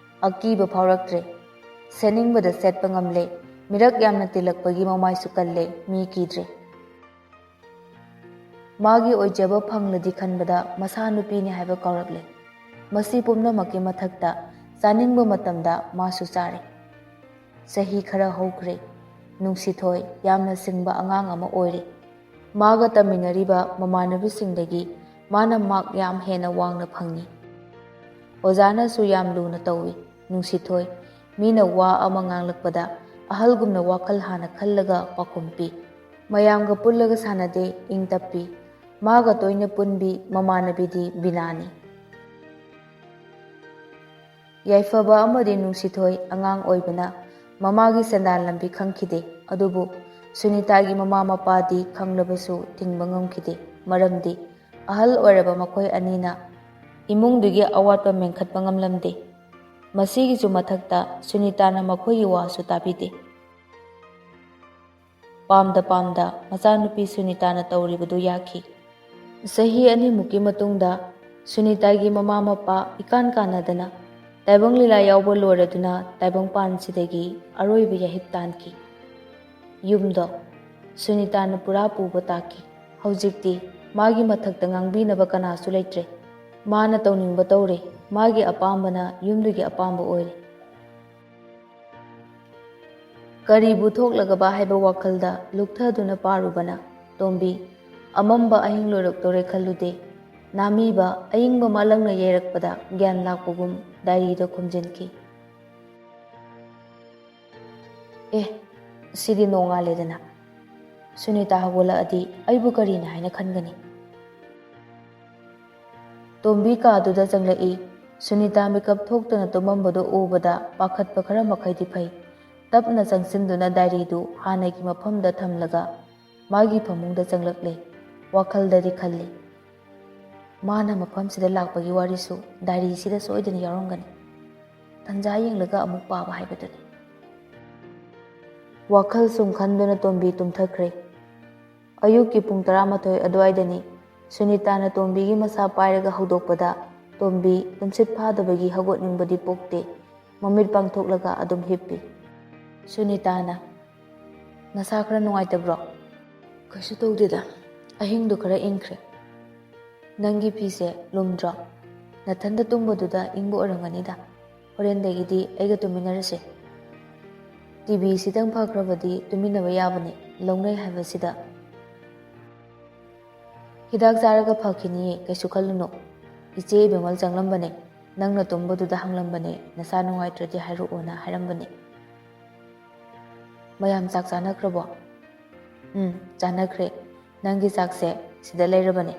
ꯑꯀꯤꯕ ꯐꯥꯎꯔꯛꯇ꯭ꯔꯦ꯫ ꯁꯦꯠꯅꯤꯡꯕꯗ ꯁꯦꯠꯄ ꯉꯝꯂꯦ, ꯃꯤꯔꯛ ꯌꯥꯝꯅ ꯇꯤꯜꯂꯛꯄꯒꯤ ꯃꯃꯥꯏꯁꯨ ꯀꯜꯂꯦ, ꯃꯤ ꯀꯤꯗ꯭ꯔꯦ꯫ ꯃꯥꯒꯤ ꯑꯣꯏꯖꯕ ꯐꯪꯂꯗꯤ ꯈꯟꯕꯗ ꯃꯁꯥ ꯅꯨꯄꯤꯅꯤ ꯍꯥꯏꯕ ꯀꯥꯎꯔꯛꯂꯦ꯫ ꯃꯁꯤ ꯄꯨꯝꯅꯃꯛꯀꯤ ꯃꯊꯛꯇ ꯆꯥꯅꯤꯡꯕ ꯃꯇꯝꯗ ꯃꯥꯁꯨ ꯆꯥꯔꯦ꯫ ꯆꯍꯤ ꯈꯔ ꯍꯧꯈ꯭ꯔꯦ꯫ ꯅꯨꯡꯁꯤꯊꯣꯏ ꯌꯥꯝꯅ ꯁꯤꯡꯕ ꯑꯉꯥꯡ ꯑꯃ ꯑꯣꯏꯔꯦ꯫ ꯃꯥꯒ ꯇꯝꯃꯤꯟꯅꯔꯤꯕ ꯃꯃꯥꯟꯅꯕꯤꯁꯤꯡꯗꯒꯤ ꯃꯥꯅ ꯃꯥꯔꯛ ꯌꯥꯝ ꯍꯦꯟꯅ ꯋꯥꯡꯅ ꯐꯪꯉꯤ꯫ ꯑꯣꯖꯥꯅꯁꯨ ꯌꯥꯝ ꯂꯨꯅ ꯇꯧꯏ꯫ ꯅꯨꯡꯁꯤꯊꯣꯏ ꯃꯤꯅ ꯋꯥ ꯑꯃ ꯉꯥꯡꯂꯛꯄꯗ ꯑꯍꯜꯒꯨꯝꯅ ꯋꯥꯈꯜ ꯍꯥꯟꯅ ꯈꯜꯂꯒ ꯄꯥꯎꯈꯨꯝ ꯄꯤ꯫ ꯃꯌꯥꯝꯒ ꯄꯨꯜꯂꯒ ꯁꯥꯟꯅꯗꯦ, ꯏꯪ ꯇꯞꯄꯤ꯫ ꯃꯥꯒ ꯇꯣꯏꯅ ꯄꯨꯟꯕꯤ ꯃꯃꯥꯟꯅꯕꯤꯗꯤ ꯕꯤꯅꯥꯅꯤ꯫ ꯌꯥꯏꯐꯕ ꯑꯃꯗꯤ ꯅꯨꯡꯁꯤꯊꯣꯏ ꯑꯉꯥꯡ ꯑꯣꯏꯕꯅ ꯃꯃꯥꯒꯤ ꯁꯦꯟꯗꯥꯟ ꯂꯝꯕꯤ ꯈꯪꯈꯤꯗꯦ꯫ ꯑꯗꯨꯕꯨ ꯁꯨꯅꯤꯇꯥꯒꯤ ꯃꯃꯥ ꯃꯄꯥꯗꯤ ꯈꯪꯂꯕꯁꯨ ꯊꯤꯡꯕ ꯉꯝꯈꯤꯗꯦ꯫ ꯃꯔꯝꯗꯤ ꯑꯍꯜ ꯑꯣꯏꯔꯕ ꯃꯈꯣꯏ ꯑꯅꯤꯅ ꯏꯃꯨꯡꯗꯨꯒꯤ ꯑꯋꯥꯠꯄ ꯃꯦꯟꯈꯠꯄ ꯉꯝꯂꯝꯗꯦ꯫ ꯃꯁꯤꯒꯤꯁꯨ ꯃꯊꯛꯇ ꯁꯨꯅꯤꯇꯥꯅ ꯃꯈꯣꯏꯒꯤ ꯋꯥꯁꯨ ꯇꯥꯕꯤꯗꯦ꯫ ꯄꯥꯝꯗ ꯄꯥꯝꯗ ꯃꯆꯥꯅꯨꯄꯤ ꯁꯨꯅꯤꯇꯥꯅ ꯇꯧꯔꯤꯕꯗꯨ ꯌꯥꯈꯤ꯫ ꯆꯍꯤ ꯑꯅꯤꯃꯨꯛꯀꯤ ꯃꯇꯨꯡꯗ ꯁꯨꯅꯤꯇꯥꯒꯤ ꯃꯃꯥ ꯃꯄꯥ ꯏꯀꯥꯟ ꯀꯥꯟꯅꯗꯅ ꯇꯥꯏꯕꯪ ꯂꯤꯂꯥ ꯌꯥꯎꯕ ꯂꯣꯏꯔꯗꯨꯅ ꯇꯥꯏꯕꯪꯄꯥꯟꯁꯤꯗꯒꯤ ꯑꯔꯣꯏꯕ ꯌꯥꯍꯤꯞ ꯇꯥꯟꯈꯤ꯫ ꯌꯨꯝꯗꯣ ꯁꯨꯅꯤꯇꯥꯅ ꯄꯨꯔꯥ ꯄꯨꯕ ꯇꯥꯈꯤ꯫ ꯍꯧꯖꯤꯛꯇꯤ ꯃꯥꯒꯤ ꯃꯊꯛꯇ ꯉꯥꯡꯕꯤꯅꯕ ꯀꯅꯥꯁꯨ ꯂꯩꯇ꯭ꯔꯦ꯫ ꯃꯥꯅ ꯇꯧꯅꯤꯡꯕ ꯇꯧꯔꯦ꯫ ꯃꯥꯒꯤ ꯑꯄꯥꯝꯕꯅ ꯌꯨꯝꯗꯨꯒꯤ ꯑꯄꯥꯝꯕ ꯑꯣꯏꯔꯦ꯫ ꯀꯔꯤꯕꯨ ꯊꯣꯛꯂꯒꯕ ꯍꯥꯏꯕ ꯋꯥꯈꯜꯗ ꯂꯨꯞꯊꯗꯨꯅ ꯄꯥꯔꯨꯕꯅ ꯇꯣꯝꯕꯤ ꯑꯃꯝꯕ ꯑꯍꯤꯡ ꯂꯣꯏꯔꯛꯇꯣꯔꯦ ꯈꯜꯂꯨꯗꯦ꯫ ꯅꯥꯃꯤꯕ ꯑꯏꯪꯕ ꯃꯥꯂꯪꯅ ꯌꯩꯔꯛꯄꯗ ꯒ꯭ꯌꯥꯟ ꯂꯥꯛꯄꯒꯨꯝ ꯗꯥꯏꯔꯤꯗ ꯈꯣꯝꯖꯤꯟꯈꯤ꯫ ꯑꯦ, ꯁꯤꯗꯤ ꯅꯣꯡꯉꯥꯜꯂꯦꯗꯅ꯫ ꯁꯨꯅꯤꯇꯥ ꯍꯧꯒꯠꯂꯛꯑꯗꯤ ꯑꯩꯕꯨ ꯀꯔꯤꯅ ꯍꯥꯏꯅ ꯈꯟꯒꯅꯤ? ꯇꯣꯝꯕꯤ ꯀꯥꯗꯨꯗ ꯆꯪꯂꯛꯏ꯫ ꯁꯨꯅꯤꯇꯥ ꯃꯤꯀꯞ ꯊꯣꯛꯇꯅ ꯇꯨꯝꯃꯝꯕꯗꯨ ꯎꯕꯗ ꯄꯥꯈꯠꯄ ꯈꯔ ꯃꯈꯩꯗꯤ ꯐꯩ꯫ ꯇꯞꯅ ꯆꯪꯁꯤꯟꯗꯨꯅ ꯗꯥꯏꯔꯤꯗꯨ ꯍꯥꯟꯅꯒꯤ ꯃꯐꯝꯗ ꯊꯝꯂꯒ ꯃꯥꯒꯤ ꯐꯃꯨꯡꯗ ꯆꯪꯂꯛꯂꯦ꯫ ꯋꯥꯈꯜꯗꯗꯤ ꯈꯜꯂꯤ, "ꯃꯥꯅ ꯃꯐꯝꯁꯤꯗ ꯂꯥꯛꯄꯒꯤ ꯋꯥꯔꯤꯁꯨ ꯗꯥꯏꯔꯤꯁꯤꯗ ꯁꯣꯏꯗꯅ ꯌꯥꯎꯔꯝꯒꯅꯤ꯫ ꯇꯟꯖꯥ ꯌꯦꯡꯂꯒ ꯑꯃꯨꯛ ꯄꯥꯕ ꯍꯥꯏꯕꯗꯨꯅꯤ"꯫ ꯋꯥꯈꯜ ꯁꯨꯝ ꯈꯟꯗꯨꯅ ꯇꯣꯝꯕꯤ ꯇꯨꯝꯊꯈ꯭ꯔꯦ꯫ ꯑꯌꯨꯛꯀꯤ ꯄꯨꯡ ꯇꯔꯥꯃꯥꯊꯣꯏ ꯑꯗꯨꯋꯥꯏꯗꯅꯤ꯫ ꯁꯨꯅꯤꯇꯥꯅ ꯇꯣꯝꯕꯤꯒꯤ ꯃꯁꯥ ꯄꯥꯏꯔꯒ ꯍꯧꯗꯣꯛꯄꯗ ꯇꯣꯝꯕꯤ ꯇꯨꯝꯁꯤꯠ ꯐꯥꯗꯕꯒꯤ ꯍꯧꯒꯠꯅꯤꯡꯕꯗꯤ ꯄꯣꯛꯇꯦ꯫ ꯃꯃꯤꯠ ꯄꯥꯡꯊꯣꯛꯂꯒ ꯑꯗꯨꯝ ꯍꯤꯞꯄꯤ꯫ ꯁꯨꯅꯤꯇꯥꯅ, "ꯅꯁꯥ ꯈꯔ ꯅꯨꯡꯉꯥꯏꯇꯕ꯭ꯔꯣ?" "ꯀꯩꯁꯨ ꯇꯧꯗꯦꯗ, ꯑꯍꯤꯡꯗꯣ ꯈꯔ ꯏꯪꯈ꯭ꯔꯦ"꯫ "ꯅꯪꯒꯤ ꯐꯤꯁꯦ ꯂꯨꯝꯗ꯭ꯔꯣ? ꯅꯊꯟꯗ ꯇꯨꯝꯕꯗꯨꯗ ꯏꯪꯕ ꯑꯣꯏꯔꯝꯒꯅꯤꯗ꯫ ꯍꯣꯔꯦꯟꯗꯒꯤꯗꯤ ꯑꯩꯒ ꯇꯨꯝꯃꯤꯟꯅꯔꯁꯦ꯫ ꯇꯤ ꯕꯤꯁꯤꯗꯪ ꯐꯈ꯭ꯔꯕꯗꯤ ꯇꯨꯃꯤꯟꯅꯕ ꯌꯥꯕꯅꯤ, ꯂꯧꯅꯩ ꯍꯥꯏꯕꯁꯤꯗ"꯫ "ꯍꯤꯗꯥꯛ ꯆꯥꯔꯒ ꯐꯈꯤꯅꯤꯌꯦ, ꯀꯩꯁꯨ ꯈꯜꯂꯨꯅꯨ꯫ ꯏꯆꯦ ꯏꯕꯦꯝꯃꯜ ꯆꯪꯂꯝꯕꯅꯦ, ꯅꯪꯅ ꯇꯨꯝꯕꯗꯨꯗ ꯍꯪꯂꯝꯕꯅꯦ, ꯅꯁꯥ ꯅꯨꯡꯉꯥꯏꯇ꯭ꯔꯗꯤ ꯍꯥꯏꯔꯛꯑꯣꯅ ꯍꯥꯏꯔꯝꯕꯅꯦ"꯫ "ꯃꯌꯥꯝ ꯆꯥꯛ ꯆꯥꯅꯈ꯭ꯔꯕꯣ?" "ꯎꯝ, ꯆꯥꯅꯈ꯭ꯔꯦ꯫ ꯅꯪꯒꯤ ꯆꯥꯛꯁꯦ ꯁꯤꯗ ꯂꯩꯔꯕꯅꯦ,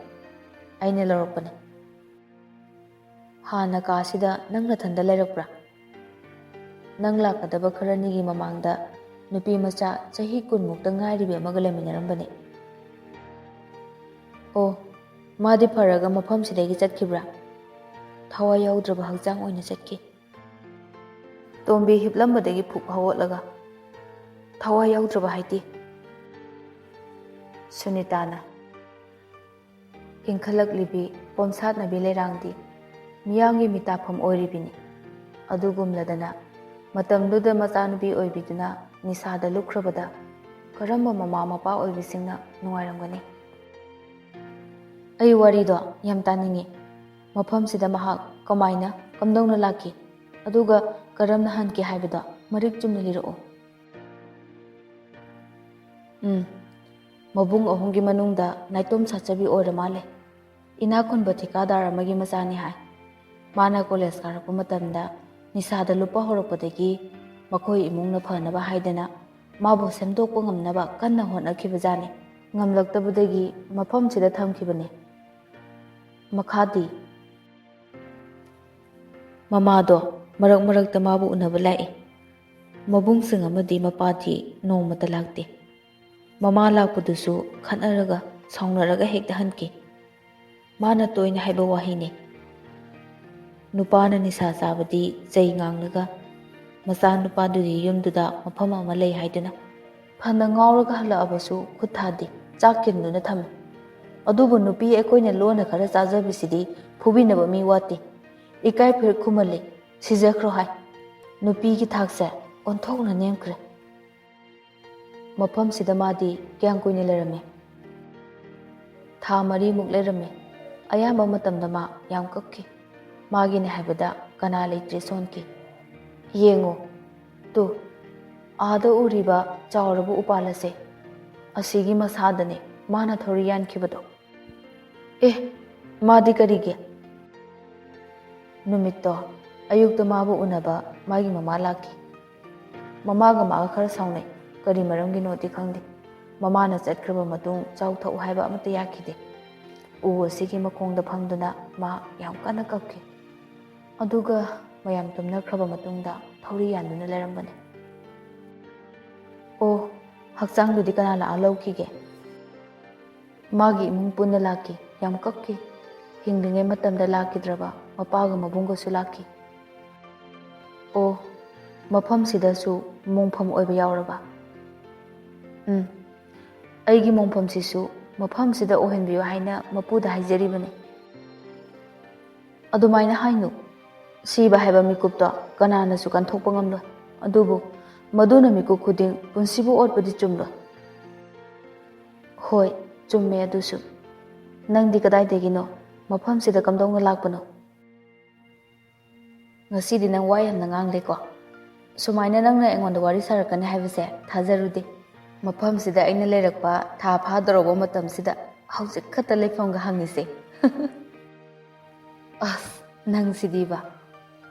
ꯑꯩꯅ ꯂꯧꯔꯛꯄꯅꯦ"꯫ "ꯍꯥꯟꯅ ꯀꯥꯁꯤꯗ ꯅꯪ ꯅꯊꯟꯗ ꯂꯩꯔꯛꯄ꯭ꯔꯥ?" "ꯅꯪ ꯂꯥꯛꯀꯗꯕ ꯈꯔꯅꯤꯒꯤ ꯃꯃꯥꯡꯗ ꯅꯨꯄꯤ ꯃꯆꯥ ꯆꯍꯤ ꯀꯨꯟꯃꯨꯛꯇ ꯉꯥꯏꯔꯤꯕꯤ ꯑꯃꯒ ꯂꯩꯃꯤꯟꯅꯔꯝꯕꯅꯦ"꯫ "ꯑꯣ, ꯃꯥꯗꯤ ꯐꯔꯒ ꯃꯐꯝꯁꯤꯗꯒꯤ ꯆꯠꯈꯤꯕ꯭ꯔꯥ?" "ꯊꯋꯥꯏ ꯌꯥꯎꯗ꯭ꯔꯕ ꯍꯛꯆꯥꯡ ꯑꯣꯏꯅ ꯆꯠꯈꯤ"꯫ ꯇꯣꯝꯕꯤ ꯍꯤꯞꯂꯝꯕꯗꯒꯤ ꯐꯨꯛ ꯍꯧꯒꯠꯂꯒ, "ꯊꯋꯥꯏ ꯌꯥꯎꯗ꯭ꯔꯕ ꯍꯥꯏꯗꯤ?" ꯁꯨꯅꯤꯇꯥꯅ, "ꯏꯟꯈꯠꯂꯛꯂꯤꯕꯤ ꯄꯣꯝꯁꯥꯠꯅꯕꯤ ꯂꯩꯔꯥꯡꯗꯤ ꯃꯤꯌꯥꯝꯒꯤ ꯃꯤꯇꯥꯐꯝ ꯑꯣꯏꯔꯤꯕꯤꯅꯤ꯫ ꯑꯗꯨꯒꯨꯝꯂꯗꯅ ꯃꯇꯝꯗꯨꯗ ꯃꯆꯥꯅꯨꯄꯤ ꯑꯣꯏꯕꯤꯗꯨꯅ ꯅꯤꯁꯥꯗ ꯂꯨꯞꯈ꯭ꯔꯕꯗ ꯀꯔꯝꯕ ꯃꯃꯥ ꯃꯄꯥ ꯑꯣꯏꯕꯤꯁꯤꯡꯅ ꯅꯨꯡꯉꯥꯏꯔꯝꯒꯅꯤ?" "ꯑꯩ ꯋꯥꯔꯤꯗꯣ ꯌꯥꯝ ꯇꯥꯅꯤꯡꯉꯤ꯫ ꯃꯐꯝꯁꯤꯗ ꯃꯍꯥꯛ ꯀꯃꯥꯏꯅ, ꯀꯝꯗꯧꯅ ꯂꯥꯛꯈꯤ? ꯑꯗꯨꯒ ꯀꯔꯝꯅ ꯍꯟꯈꯤ ꯍꯥꯏꯕꯗꯣ ꯃꯔꯤꯛ ꯆꯨꯝꯅ ꯂꯤꯔꯛꯑꯣ"꯫ "ꯎꯝ, ꯃꯕꯨꯡ ꯑꯍꯨꯝꯒꯤ ꯃꯅꯨꯡꯗ ꯅꯥꯏꯇꯣꯝ ꯁꯥꯠꯆꯕꯤ ꯑꯣꯏꯔ ꯃꯥꯜꯂꯦ꯫ ꯏꯅꯥꯛ ꯈꯨꯟꯕ ꯊꯤꯀꯥꯗꯥꯔ ꯑꯃꯒꯤ ꯃꯆꯥꯅꯤ ꯍꯥꯏ꯫ ꯃꯥꯅ ꯀꯣꯂꯦꯖ ꯀꯥꯔꯛꯄ ꯃꯇꯝꯗ ꯅꯤꯁꯥꯗ ꯂꯨꯞꯄ ꯍꯧꯔꯛꯄꯗꯒꯤ ꯃꯈꯣꯏ ꯏꯃꯨꯡꯅ ꯐꯅꯕ ꯍꯥꯏꯗꯅ ꯃꯥꯕꯨ ꯁꯦꯝꯗꯣꯛꯄ ꯉꯝꯅꯕ ꯀꯟꯅ ꯍꯣꯠꯅꯈꯤꯕꯖꯥꯠꯅꯤ꯫ ꯉꯝꯂꯛꯇꯕꯗꯒꯤ ꯃꯐꯝꯁꯤꯗ ꯊꯝꯈꯤꯕꯅꯤ"꯫ "ꯃꯈꯥꯗꯤ?" "ꯃꯃꯥꯗꯣ ꯃꯔꯛ ꯃꯔꯛꯇ ꯃꯥꯕꯨ ꯎꯅꯕ ꯂꯥꯛꯏ꯫ ꯃꯕꯨꯡꯁꯤꯡ ꯑꯃꯗꯤ ꯃꯄꯥꯗꯤ ꯅꯣꯡꯃꯇ ꯂꯥꯛꯇꯦ꯫ ꯃꯃꯥ ꯂꯥꯛꯄꯗꯨꯁꯨ ꯈꯠꯅꯔꯒ ꯁꯥꯎꯅꯔꯒ ꯍꯦꯛꯇ ꯍꯟꯈꯤ꯫ ꯃꯥꯅ ꯇꯣꯏꯅ ꯍꯥꯏꯕ ꯋꯥꯍꯩꯅꯤ, "ꯅꯨꯄꯥꯅ ꯅꯤꯁꯥ ꯆꯥꯕꯗꯤ ꯆꯩ ꯉꯥꯡꯂꯒ ꯃꯆꯥ ꯅꯨꯄꯥꯗꯨꯗꯤ ꯌꯨꯝꯗꯨꯗ ꯃꯐꯝ ꯑꯃ ꯂꯩ ꯍꯥꯏꯗꯨꯅ ꯐꯅ ꯉꯥꯎꯔꯒ ꯍꯜꯂꯛꯑꯕꯁꯨ ꯈꯨꯠ ꯊꯥꯗꯦ, ꯆꯥꯛ ꯀꯤꯟꯗꯨꯅ ꯊꯝꯃꯤ꯫ ꯑꯗꯨꯕꯨ ꯅꯨꯄꯤ ꯑꯩꯈꯣꯏꯅ ꯂꯣꯟꯅ ꯈꯔ ꯆꯥꯖꯕꯁꯤꯗꯤ ꯐꯨꯕꯤꯅꯕ ꯃꯤ ꯋꯥꯠꯇꯦ꯫ ꯏꯀꯥꯏ ꯐꯤꯔꯛ ꯈꯨꯝꯍꯜꯂꯤ, ꯁꯤꯖꯈ꯭ꯔꯣ ꯍꯥꯏ꯫ ꯅꯨꯄꯤꯒꯤ ꯊꯥꯛꯁꯦ ꯑꯣꯟꯊꯣꯛꯅ ꯅꯦꯝꯈ꯭ꯔꯦ"꯫ ꯃꯐꯝꯁꯤꯗ ꯃꯥꯗꯤ ꯀꯌꯥꯝ ꯀꯨꯏꯅ ꯂꯩꯔꯝꯃꯤ? ꯊꯥ ꯃꯔꯤꯃꯨꯛ ꯂꯩꯔꯝꯃꯤ꯫ ꯑꯌꯥꯝꯕ ꯃꯇꯝꯗ ꯃꯥ ꯌꯥꯝ ꯀꯞꯈꯤ꯫ ꯃꯥꯒꯤꯅꯦ ꯍꯥꯏꯕꯗ ꯀꯅꯥ ꯂꯩꯇ꯭ꯔꯦ ꯁꯣꯟꯈꯤ꯫ ꯌꯦꯡꯉꯨ, ꯇꯨ, ꯑꯥꯗ ꯎꯔꯤꯕ ꯆꯥꯎꯔꯕ ꯎꯄꯥꯜ ꯑꯁꯦ, ꯑꯁꯤꯒꯤ ꯃꯁꯥꯗꯅꯦ ꯃꯥꯅ ꯊꯧꯔꯤ ꯌꯥꯟꯈꯤꯕꯗꯣ꯫ ꯑꯦ, ꯃꯥꯗꯤ ꯀꯔꯤꯒꯤ? ꯅꯨꯃꯤꯠꯇꯣ ꯑꯌꯨꯛꯇ ꯃꯥꯕꯨ ꯎꯅꯕ ꯃꯥꯒꯤ ꯃꯃꯥ ꯂꯥꯛꯈꯤ꯫ ꯃꯃꯥꯒ ꯃꯥꯒ ꯈꯔ ꯁꯥꯎꯅꯩ꯫ ꯀꯔꯤ ꯃꯔꯝꯒꯤꯅꯣꯗꯤ ꯈꯪꯗꯦ꯫ ꯃꯃꯥꯅ ꯆꯠꯈ꯭ꯔꯕ ꯃꯇꯨꯡ ꯆꯥꯎ ꯊꯛꯎ ꯍꯥꯏꯕ ꯑꯃꯠꯇ ꯌꯥꯈꯤꯗꯦ꯫ ꯎ ꯑꯁꯤꯒꯤ ꯃꯈꯣꯡꯗ ꯐꯝꯗꯨꯅ ꯃꯥ ꯌꯥꯝ ꯀꯟꯅ ꯀꯞꯈꯤ꯫ ꯑꯗꯨꯒ ꯃꯌꯥꯝ ꯇꯨꯝꯅꯈ꯭ꯔꯕ ꯃꯇꯨꯡꯗ ꯊꯧꯔꯤ ꯌꯥꯟꯗꯨꯅ ꯂꯩꯔꯝꯕꯅꯤ꯫ ꯑꯣ, ꯍꯛꯆꯥꯡꯗꯨꯗꯤ ꯀꯅꯥ ꯂꯥꯛꯑ ꯂꯧꯈꯤꯒꯦ? ꯃꯥꯒꯤ ꯏꯃꯨꯡ ꯄꯨꯟꯅ ꯂꯥꯛꯈꯤ꯫ ꯌꯥꯝ ꯀꯞꯈꯤ꯫ ꯍꯤꯡꯂꯤꯉꯩ ꯃꯇꯝꯗ ꯂꯥꯛꯈꯤꯗ꯭ꯔꯕ ꯃꯄꯥꯒ ꯃꯕꯨꯡꯒꯁꯨ ꯂꯥꯛꯈꯤ꯫ ꯑꯣ, ꯃꯐꯝꯁꯤꯗꯁꯨ ꯃꯣꯡꯐꯝ ꯑꯣꯏꯕ ꯌꯥꯎꯔꯕ? ꯎꯝ, ꯑꯩꯒꯤ ꯃꯣꯡꯐꯝꯁꯤꯁꯨ ꯃꯐꯝꯁꯤꯗ ꯑꯣꯏꯍꯟꯕꯤꯌꯨ ꯍꯥꯏꯅ ꯃꯄꯨꯗ ꯍꯥꯏꯖꯔꯤꯕꯅꯤ꯫ ꯑꯗꯨꯃꯥꯏꯅ ꯍꯥꯏꯅꯨ꯫ ꯁꯤꯕ ꯍꯥꯏꯕ ꯃꯤꯀꯨꯞꯇꯣ ꯀꯅꯥꯅꯁꯨ ꯀꯟꯊꯣꯛꯄ ꯉꯝꯂꯣꯏ꯫ ꯑꯗꯨꯕꯨ ꯃꯗꯨꯅ ꯃꯤꯀꯨꯞ ꯈꯨꯗꯤꯡ ꯄꯨꯟꯁꯤꯕꯨ ꯑꯣꯠꯄꯗꯤ ꯆꯨꯝꯂꯣꯏ꯫ ꯍꯣꯏ, ꯆꯨꯝꯃꯦ ꯑꯗꯨꯁꯨ꯫ ꯅꯪꯗꯤ ꯀꯗꯥꯏꯗꯒꯤꯅꯣ? ꯃꯐꯝꯁꯤꯗ ꯀꯝꯗꯧꯅ ꯂꯥꯛꯄꯅꯣ? ꯉꯁꯤꯗꯤ ꯅꯪ ꯋꯥ ꯌꯥꯝꯅ ꯉꯥꯡꯂꯦꯀꯣ꯫ ꯁꯨꯃꯥꯏꯅ ꯅꯪꯅ ꯑꯩꯉꯣꯟꯗ ꯋꯥꯔꯤ ꯁꯥꯔꯛꯀꯅꯤ ꯍꯥꯏꯕꯁꯦ ꯊꯥꯖꯔꯨꯗꯦ꯫ ꯃꯐꯝꯁꯤꯗ ꯑꯩꯅ ꯂꯩꯔꯛꯄ ꯊꯥ ꯐꯥꯗꯧꯔꯕ ꯃꯇꯝꯁꯤꯗ ꯍꯧꯖꯤꯛ ꯈꯛꯇ ꯂꯩꯐꯝꯒ ꯍꯪꯉꯤꯁꯦ꯫ ꯑꯁ, ꯅꯪꯁꯤꯗꯤꯕ,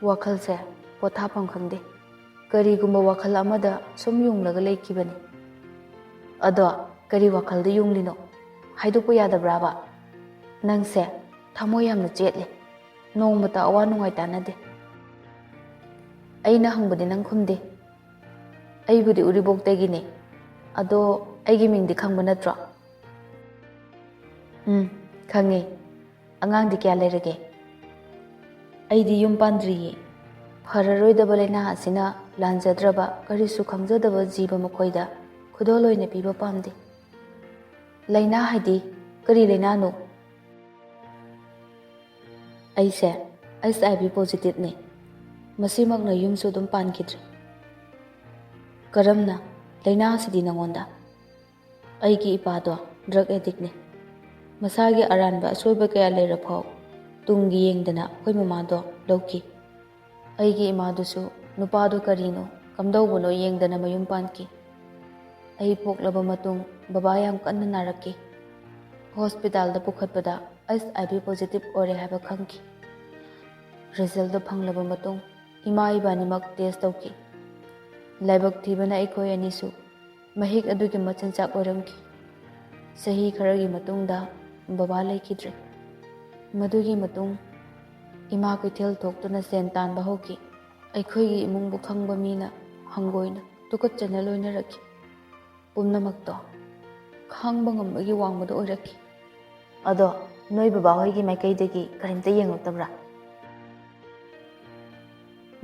ꯋꯥꯈꯜꯁꯦ ꯄꯣꯊꯥꯐꯝ ꯈꯪꯗꯦ꯫ ꯀꯔꯤꯒꯨꯝꯕ ꯋꯥꯈꯜ ꯑꯃꯗ ꯁꯨꯝ ꯌꯨꯡꯂꯒ ꯂꯩꯈꯤꯕꯅꯤ꯫ ꯑꯗꯣ ꯀꯔꯤ ꯋꯥꯈꯜꯗ ꯌꯨꯡꯂꯤꯅꯣ? ꯍꯥꯏꯗꯣꯛꯄ ꯌꯥꯗꯕ꯭ꯔꯥꯕ? ꯅꯪꯁꯦ ꯊꯃꯣꯏ ꯌꯥꯝꯅ ꯆꯦꯠꯂꯦ꯫ ꯅꯣꯡꯃꯇ ꯑꯋꯥ ꯅꯨꯡꯉꯥꯏ ꯇꯥꯟꯅꯗꯦ꯫ ꯑꯩꯅ ꯍꯪꯕꯗꯤ ꯅꯪ ꯈꯨꯝꯗꯦ꯫ ꯑꯩꯕꯨꯗꯤ ꯎꯔꯤꯄꯣꯛꯇꯒꯤꯅꯦ꯫ ꯑꯗꯣ, ꯑꯩꯒꯤ ꯃꯤꯡꯗꯤ ꯈꯪꯕ ꯅꯠꯇ꯭ꯔꯣ? ꯎꯝ, ꯈꯪꯉꯦ꯫ ꯑꯉꯥꯡꯗꯤ ꯀꯌꯥ ꯂꯩꯔꯒꯦ? ꯑꯩꯗꯤ ꯌꯨꯝ ꯄꯥꯟꯗ꯭ꯔꯤꯌꯦ꯫ ꯐꯔꯔꯣꯏꯗꯕ ꯂꯥꯏꯅꯥ ꯑꯁꯤꯅ ꯂꯥꯟꯖꯗ꯭ꯔꯕ, ꯀꯔꯤꯁꯨ ꯈꯪꯖꯗꯕ ꯖꯤꯕ ꯃꯈꯣꯏꯗ ꯈꯨꯗꯣꯜ ꯑꯣꯏꯅ ꯄꯤꯕ ꯄꯥꯝꯗꯦ꯫ ꯂꯥꯏꯅꯥ ꯍꯥꯏꯗꯤ ꯀꯔꯤ ꯂꯥꯏꯅꯥꯅꯣ? ꯑꯩꯁꯦ ꯑꯩꯆ ꯑꯥꯏ ꯚꯤ ꯄꯣꯖꯤꯇꯤꯚꯅꯦ꯫ ꯃꯁꯤꯃꯛꯅ ꯌꯨꯝꯁꯨ ꯑꯗꯨꯝ ꯄꯥꯟꯈꯤꯗ꯭ꯔꯦ꯫ ꯀꯔꯝꯅ? ꯂꯥꯏꯅꯥ ꯑꯁꯤꯗꯤ ꯅꯉꯣꯟꯗ? ꯑꯩꯒꯤ ꯏꯄꯥꯗꯣ ꯗ꯭ꯔꯒ ꯑꯦꯗꯤꯛꯅꯦ꯫ ꯃꯁꯥꯒꯤ ꯑꯔꯥꯟꯕ ꯑꯁꯣꯏꯕ ꯀꯌꯥ ꯂꯩꯔꯐꯥꯎ ꯇꯨꯡꯒꯤ ꯌꯦꯡꯗꯅ ꯑꯩꯈꯣꯏ ꯃꯃꯥꯗꯣ ꯂꯧꯈꯤ꯫ ꯑꯩꯒꯤ ꯏꯃꯥꯗꯨꯁꯨ ꯅꯨꯄꯥꯗꯣ ꯀꯔꯤꯅꯣ, ꯀꯝꯗꯧꯕꯅꯣ ꯌꯦꯡꯗꯅ ꯃꯌꯨꯝ ꯄꯥꯟꯈꯤ꯫ ꯑꯩ ꯄꯣꯛꯂꯕ ꯃꯇꯨꯡ ꯕꯕꯥ ꯌꯥꯝ ꯀꯟꯅ ꯅꯥꯔꯛꯈꯤ꯫ ꯍꯣꯁꯄꯤꯇꯥꯜꯗ ꯄꯨꯈꯠꯄꯗ ꯑꯩꯆ ꯑꯥꯏ ꯚꯤ ꯄꯣꯖꯤꯇꯤꯚ ꯑꯣꯏꯔꯦ ꯍꯥꯏꯕ ꯈꯪꯈꯤ꯫ ꯔꯤꯖꯜꯗꯣ ꯐꯪꯂꯕ ꯃꯇꯨꯡ ꯏꯃꯥ ꯏꯕꯥꯅꯤꯃꯛ ꯇꯦꯁ ꯇꯧꯈꯤ꯫ ꯂꯥꯏꯕꯛ ꯊꯤꯕꯅ ꯑꯩꯈꯣꯏ ꯑꯅꯤꯁꯨ ꯃꯍꯤꯛ ꯑꯗꯨꯒꯤ ꯃꯆꯤꯟꯖꯥꯛ ꯑꯣꯏꯔꯝꯈꯤ꯫ ꯆꯍꯤ ꯈꯔꯒꯤ ꯃꯇꯨꯡꯗ ꯕꯕꯥ ꯂꯩꯈꯤꯗ꯭ꯔꯦ꯫ ꯃꯗꯨꯒꯤ ꯃꯇꯨꯡ ꯏꯃꯥ ꯀꯩꯊꯦꯜ ꯊꯣꯛꯇꯨꯅ ꯁꯦꯟ ꯇꯥꯟꯕ ꯍꯧꯈꯤ꯫ ꯑꯩꯈꯣꯏꯒꯤ ꯏꯃꯨꯡꯕꯨ ꯈꯪꯕ ꯃꯤꯅ ꯍꯪꯒꯣꯏꯅ ꯇꯨꯀꯠꯆꯅ ꯂꯣꯏꯅꯔꯛꯈꯤ꯫ ꯄꯨꯝꯅꯃꯛꯇꯣ ꯈꯥꯡꯕ ꯉꯝꯕꯒꯤ ꯋꯥꯡꯃꯗ ꯑꯣꯏꯔꯛꯈꯤ꯫ ꯑꯗꯣ, ꯅꯣꯏ ꯕꯕꯥꯍꯣꯏꯒꯤ ꯃꯥꯏꯀꯩꯗꯒꯤ ꯀꯔꯤꯝꯇ ꯌꯦꯡꯉꯛꯇꯕ꯭ꯔꯥ?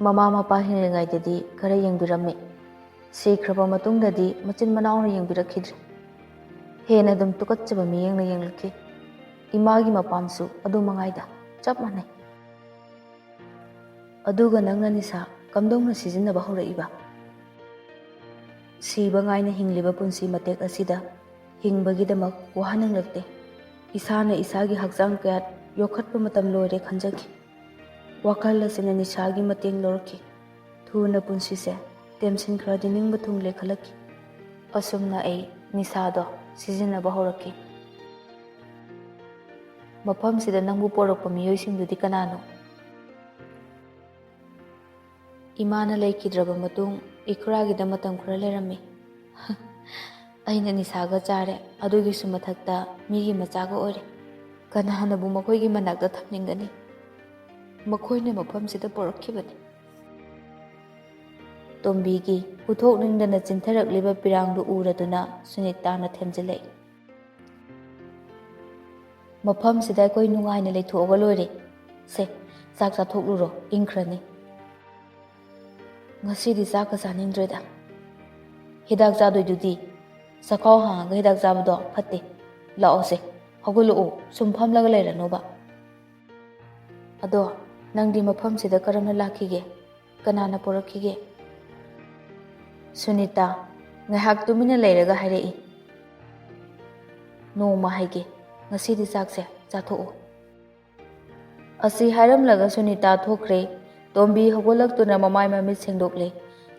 ꯃꯃꯥ ꯃꯄꯥ ꯍꯤꯡꯂꯤꯉꯩꯗꯗꯤ ꯈꯔ ꯌꯦꯡꯕꯤꯔꯝꯃꯤ꯫ ꯁꯤꯈ꯭ꯔꯕ ꯃꯇꯨꯡꯗꯗꯤ ꯃꯆꯤꯟ ꯃꯅꯥꯎꯅ ꯌꯦꯡꯕꯤꯔꯛꯈꯤꯗ꯭ꯔꯦ꯫ ꯍꯦꯟꯅ ꯑꯗꯨꯝ ꯇꯨꯀꯠꯆꯕ ꯃꯤꯠꯌꯦꯡꯅ ꯌꯦꯡꯂꯛꯈꯤ꯫ ꯏꯃꯥꯒꯤ ꯃꯄꯥꯝꯁꯨ ꯑꯗꯨ ꯃꯉꯥꯏꯗ ꯆꯞ ꯃꯥꯟꯅꯩ꯫ ꯑꯗꯨꯒ ꯅꯪꯅ ꯅꯤꯁꯥ ꯀꯝꯗꯧꯅ ꯁꯤꯖꯤꯟꯅꯕ ꯍꯧꯔꯛꯏꯕ? ꯁꯤꯕ ꯉꯥꯏꯅ ꯍꯤꯡꯂꯤꯕ ꯄꯨꯟꯁꯤ ꯃꯇꯦꯛ ꯑꯁꯤꯗ ꯍꯤꯡꯕꯒꯤꯗꯃꯛ ꯋꯥꯍꯟꯅꯤꯡꯂꯛꯇꯦ꯫ ꯏꯁꯥꯅ ꯏꯁꯥꯒꯤ ꯍꯛꯆꯥꯡ ꯀꯌꯥꯠ ꯌꯣꯛꯈꯠꯄ ꯃꯇꯝ ꯂꯣꯏꯔꯦ ꯈꯟꯖꯈꯤ꯫ ꯋꯥꯈꯜ ꯑꯁꯤꯅ ꯅꯤꯁꯥꯒꯤ ꯃꯇꯦꯡ ꯂꯧꯔꯛꯈꯤ꯫ ꯊꯨꯅ ꯄꯨꯟꯁꯤꯁꯦ ꯇꯦꯝꯁꯤꯟꯈ꯭ꯔꯗꯤ ꯅꯤꯡꯕ ꯊꯨꯡꯂꯦ ꯈꯜꯂꯛꯈꯤ꯫ ꯑꯁꯨꯝꯅ ꯑꯩ ꯅꯤꯁꯥꯗꯣ ꯁꯤꯖꯤꯟꯅꯕ ꯍꯧꯔꯛꯈꯤ꯫ ꯃꯐꯝꯁꯤꯗ ꯅꯪꯕꯨ ꯄꯣꯔꯛꯄ ꯃꯤꯑꯣꯏꯁꯤꯡꯗꯨꯗꯤ ꯀꯅꯥꯅꯣ? ꯏꯃꯥꯅ ꯂꯩꯈꯤꯗ꯭ꯔꯕ ꯃꯇꯨꯡ ꯏꯈꯨꯔꯥꯒꯤꯗ ꯃꯇꯝ ꯈꯔ ꯂꯩꯔꯝꯃꯤ꯫ ꯑꯩꯅ ꯅꯤꯁꯥꯒ ꯆꯥꯔꯦ, ꯑꯗꯨꯒꯤꯁꯨ ꯃꯊꯛꯇ ꯃꯤꯒꯤ ꯃꯆꯥꯒ ꯑꯣꯏꯔꯦ꯫ ꯀꯅꯥꯅꯕꯨ ꯃꯈꯣꯏꯒꯤ ꯃꯅꯥꯛꯇ ꯊꯝꯅꯤꯡꯒꯅꯤ? ꯃꯈꯣꯏꯅ ꯃꯐꯝꯁꯤꯗ ꯄꯣꯔꯛꯈꯤꯕꯅꯤ꯫ ꯇꯣꯝꯕꯤꯒꯤ ꯎꯠꯊꯣꯛꯅꯤꯡꯗꯅ ꯆꯤꯟꯊꯔꯛꯂꯤꯕ ꯄꯤꯔꯥꯡꯗꯨ ꯎꯔꯗꯨꯅ ꯁꯨꯅꯤꯇꯥꯅ ꯊꯦꯝꯖꯤꯜꯂꯛꯏ꯫ "ꯃꯐꯝꯁꯤꯗ ꯑꯩꯈꯣꯏ ꯅꯨꯡꯉꯥꯏꯅ ꯂꯩꯊꯣꯛꯑꯒ ꯂꯣꯏꯔꯦ꯫ ꯁꯦ, ꯆꯥꯛ ꯆꯥꯊꯣꯛꯂꯨꯔꯣ, ꯏꯪꯈ꯭ꯔꯅꯤ꯫" "ꯉꯁꯤꯗꯤ ꯆꯥꯛꯀ ꯆꯥꯅꯤꯡꯗ꯭ꯔꯦꯗ꯫ ꯍꯤꯗꯥꯛ ꯆꯥꯗꯣꯏꯗꯨꯗꯤ? ꯆꯥꯛꯈꯥꯎ ꯍꯥꯡꯉꯒ ꯍꯤꯗꯥꯛ ꯆꯥꯕꯗꯣ ꯐꯠꯇꯦ꯫ ꯂꯥꯛꯑꯣꯁꯦ, ꯍꯧꯒꯠꯂꯛꯑꯣ, ꯁꯨꯝ ꯐꯝꯂꯒ ꯂꯩꯔꯅꯣꯕ꯫ ꯑꯗꯣ ꯅꯪꯗꯤ ꯃꯐꯝꯁꯤꯗ ꯀꯔꯝꯅ ꯂꯥꯛꯈꯤꯒꯦ? ꯀꯅꯥꯅ ꯄꯨꯔꯛꯈꯤꯒꯦ?" ꯁꯨꯅꯤꯇꯥ ꯉꯥꯏꯍꯥꯛ ꯇꯨꯃꯤꯟꯅ ꯂꯩꯔꯒ ꯍꯥꯏꯔꯛꯏ, "ꯅꯣꯡꯃ ꯍꯥꯏꯒꯦ, ꯉꯁꯤꯗꯤ ꯆꯥꯛꯁꯦ ꯆꯥꯊꯣꯛꯑꯣ꯫" ꯑꯁꯤ ꯍꯥꯏꯔꯝꯂꯒ ꯁꯨꯅꯤꯇꯥ ꯊꯣꯛꯈ꯭ꯔꯦ꯫ ꯇꯣꯝꯕꯤ ꯍꯧꯒꯠꯂꯛꯇꯨꯅ ꯃꯃꯥꯏ ꯃꯃꯤꯠ ꯁꯦꯡꯗꯣꯛꯂꯦ꯫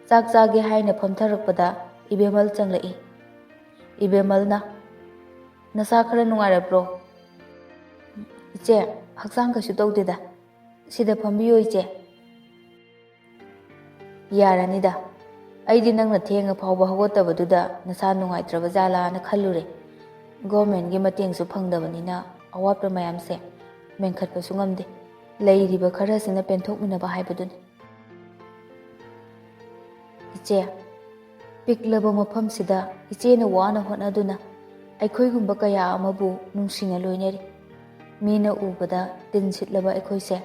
ꯆꯥꯛ ꯆꯥꯒꯦ ꯍꯥꯏꯅ ꯐꯝꯊꯔꯛꯄꯗ ꯏꯕꯦꯝꯃꯜ ꯆꯪꯂꯛꯏ꯫ ꯏꯕꯦꯝꯃꯜꯅ, "ꯅꯁꯥ ꯈꯔ ꯅꯨꯡꯉꯥꯏꯔꯕ꯭ꯔꯣ?" "ꯏꯆꯦ, ꯍꯛꯆꯥꯡ ꯀꯩꯁꯨ ꯇꯧꯗꯦꯗ꯫ ꯁꯤꯗ ꯐꯝꯕꯤꯌꯣ, ꯏꯆꯦ꯫" "ꯌꯥꯔꯅꯤꯗ, ꯑꯩꯗꯤ ꯅꯪꯅ ꯊꯦꯡꯉ ꯐꯥꯎꯕ ꯍꯧꯒꯠꯇꯕꯗꯨꯗ ꯅꯁꯥ ꯅꯨꯡꯉꯥꯏꯇ꯭ꯔꯕ ꯖꯥꯠꯂꯥꯅ ꯈꯜꯂꯨꯔꯦ꯫ ꯒꯣꯔꯃꯦꯟꯒꯤ ꯃꯇꯦꯡꯁꯨ ꯐꯪꯗꯕꯅꯤꯅ ꯑꯋꯥꯠꯄ ꯃꯌꯥꯝꯁꯦ ꯃꯦꯟꯈꯠꯄꯁꯨ ꯉꯝꯗꯦ꯫ ꯂꯩꯔꯤꯕ ꯈꯔꯁꯤꯅ ꯄꯦꯟꯊꯣꯛꯃꯤꯟꯅꯕ ꯍꯥꯏꯕꯗꯨꯅꯤ꯫" "ꯏꯆꯦ, ꯄꯤꯛꯂꯕ ꯃꯐꯝꯁꯤꯗ ꯏꯆꯦꯅ ꯋꯥꯅ ꯍꯣꯠꯅꯗꯨꯅ ꯑꯩꯈꯣꯏꯒꯨꯝꯕ ꯀꯌꯥ ꯑꯃꯕꯨ ꯅꯨꯡꯁꯤꯅ ꯂꯣꯏꯅꯔꯤ꯫ ꯃꯤꯅ ꯎꯕꯗ ꯇꯤꯟ ꯁꯤꯠꯂꯕ ꯑꯩꯈꯣꯏꯁꯦ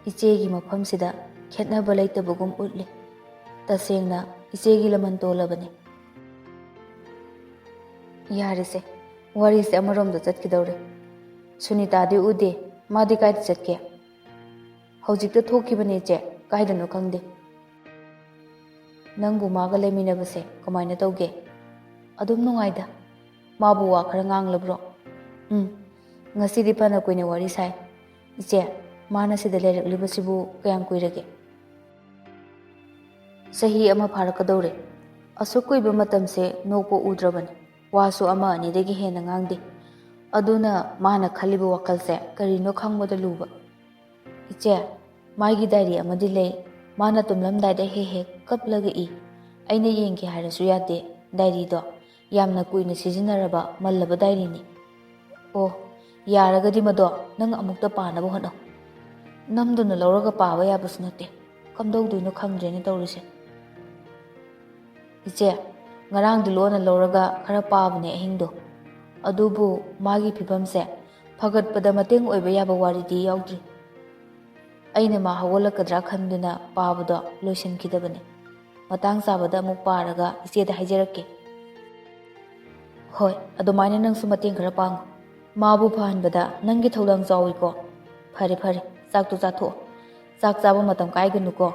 ꯏꯆꯦꯒꯤ ꯃꯐꯝꯁꯤꯗ ꯈꯦꯠꯅꯕ ꯂꯩꯇꯕꯒꯨꯝ ꯎꯠꯂꯤ꯫ ꯇꯁꯦꯡꯅ ꯏꯆꯦꯒꯤ ꯂꯃꯟ ꯇꯣꯜꯂꯕꯅꯤ꯫" ꯌꯥꯔꯦꯁꯦ, ꯋꯥꯔꯤꯁꯦ ꯑꯃꯔꯣꯝꯗ ꯆꯠꯈꯤꯗꯧꯔꯦ꯫ ꯁꯨꯅꯤꯇꯥꯗꯤ ꯎꯗꯦ, ꯃꯥꯗꯤ ꯀꯥꯏꯗ ꯆꯠꯀꯦ? "ꯍꯧꯖꯤꯛꯇ ꯊꯣꯛꯈꯤꯕꯅꯦ ꯏꯆꯦ, ꯀꯥꯏꯗꯅꯣ ꯈꯪꯗꯦ꯫" "ꯅꯪꯕꯨ ꯃꯥꯒ ꯂꯩꯃꯤꯟꯅꯕꯁꯦ ꯀꯃꯥꯏꯅ ꯇꯧꯒꯦ?" "ꯑꯗꯨꯝ ꯅꯨꯡꯉꯥꯏꯗ꯫" "ꯃꯥꯕꯨ ꯋꯥ ꯈꯔ ꯉꯥꯡꯂꯕ꯭ꯔꯣ?" "ꯎꯝ, ꯉꯁꯤꯗꯤ ꯐꯅ ꯀꯨꯏꯅ ꯋꯥꯔꯤ ꯁꯥꯏ꯫" "ꯏꯆꯦ, ꯃꯥꯅ ꯁꯤꯗ ꯂꯩꯔꯛꯂꯤꯕꯁꯤꯕꯨ ꯀꯌꯥꯝ ꯀꯨꯏꯔꯒꯦ?" "ꯆꯍꯤ ꯑꯃ ꯐꯥꯔꯛꯀꯗꯧꯔꯦ꯫ ꯑꯁꯨꯛ ꯀꯨꯏꯕ ꯃꯇꯝꯁꯦ ꯅꯣꯛꯄ ꯎꯗ꯭ꯔꯕꯅꯤ꯫ ꯋꯥꯁꯨ ꯑꯃ ꯑꯅꯤꯗꯒꯤ ꯍꯦꯟꯅ ꯉꯥꯡꯗꯦ꯫ ꯑꯗꯨꯅ ꯃꯥꯅ ꯈꯜꯂꯤꯕ ꯋꯥꯈꯜꯁꯦ ꯀꯔꯤꯅꯣ ꯈꯪꯕꯗ ꯂꯨꯕ꯫" "ꯏꯆꯦ, ꯃꯥꯒꯤ ꯗꯥꯏꯔꯤ ꯑꯃꯗꯤ ꯂꯩ꯫ ꯃꯥꯅ ꯇꯨꯝꯂꯝꯗꯥꯏꯗ ꯍꯦꯛ ꯍꯦꯛ ꯀꯞꯂꯒ ꯏ꯫ ꯑꯩꯅ ꯌꯦꯡꯒꯦ ꯍꯥꯏꯔꯁꯨ ꯌꯥꯗꯦ꯫ ꯗꯥꯏꯔꯤꯗꯣ ꯌꯥꯝꯅ ꯀꯨꯏꯅ ꯁꯤꯖꯤꯟꯅꯔꯕ ꯃꯜꯂꯕ ꯗꯥꯏꯔꯤꯅꯤ꯫" "ꯑꯣ, ꯌꯥꯔꯒꯗꯤ ꯃꯗꯣ ꯅꯪ ꯑꯃꯨꯛꯇ ꯄꯥꯅꯕ ꯍꯣꯠꯅꯧ꯫" "ꯅꯝꯗꯨꯅ ꯂꯧꯔꯒ ꯄꯥꯕ ꯌꯥꯕꯁꯨ ꯅꯠꯇꯦ꯫ ꯀꯝꯗꯧꯗꯣꯏꯅꯣ ꯈꯪꯗ꯭ꯔꯦꯅꯦ ꯇꯧꯔꯤꯁꯦ꯫" "ꯏꯆꯦ, ꯉꯔꯥꯡꯗꯤ ꯂꯣꯟꯅ ꯂꯧꯔꯒ ꯈꯔ ꯄꯥꯕꯅꯦ ꯑꯍꯤꯡꯗꯣ꯫ ꯑꯗꯨꯕꯨ ꯃꯥꯒꯤ ꯐꯤꯕꯝꯁꯦ ꯐꯒꯠꯄꯗ ꯃꯇꯦꯡ ꯑꯣꯏꯕ ꯌꯥꯕ ꯋꯥꯔꯤꯗꯤ ꯌꯥꯎꯗ꯭ꯔꯤ꯫ ꯑꯩꯅ ꯃꯥ ꯍꯧꯒꯠꯂꯛꯀꯗ꯭ꯔꯥ ꯈꯟꯗꯨꯅ ꯄꯥꯕꯗꯣ ꯂꯣꯏꯁꯤꯟꯈꯤꯗꯕꯅꯦ꯫ ꯃꯇꯥꯡ ꯆꯥꯕꯗ ꯑꯃꯨꯛ ꯄꯥꯔꯒ ꯏꯆꯦꯗ ꯍꯥꯏꯖꯔꯛꯀꯦ꯫" "ꯍꯣꯏ, ꯑꯗꯨꯃꯥꯏꯅ ꯅꯪꯁꯨ ꯃꯇꯦꯡ ꯈꯔ ꯄꯥꯡꯉꯨ꯫ ꯃꯥꯕꯨ ꯐꯍꯟꯕꯗ ꯅꯪꯒꯤ ꯊꯧꯗꯥꯡ ꯆꯥꯎꯏꯀꯣ꯫ ꯐꯔꯦ, ꯐꯔꯦ, ꯆꯥꯛꯇꯨ ꯆꯥꯊꯣꯛꯑꯣ꯫ ꯆꯥꯛ ꯆꯥꯕ ꯃꯇꯝ ꯀꯥꯏꯒꯅꯨꯀꯣ꯫"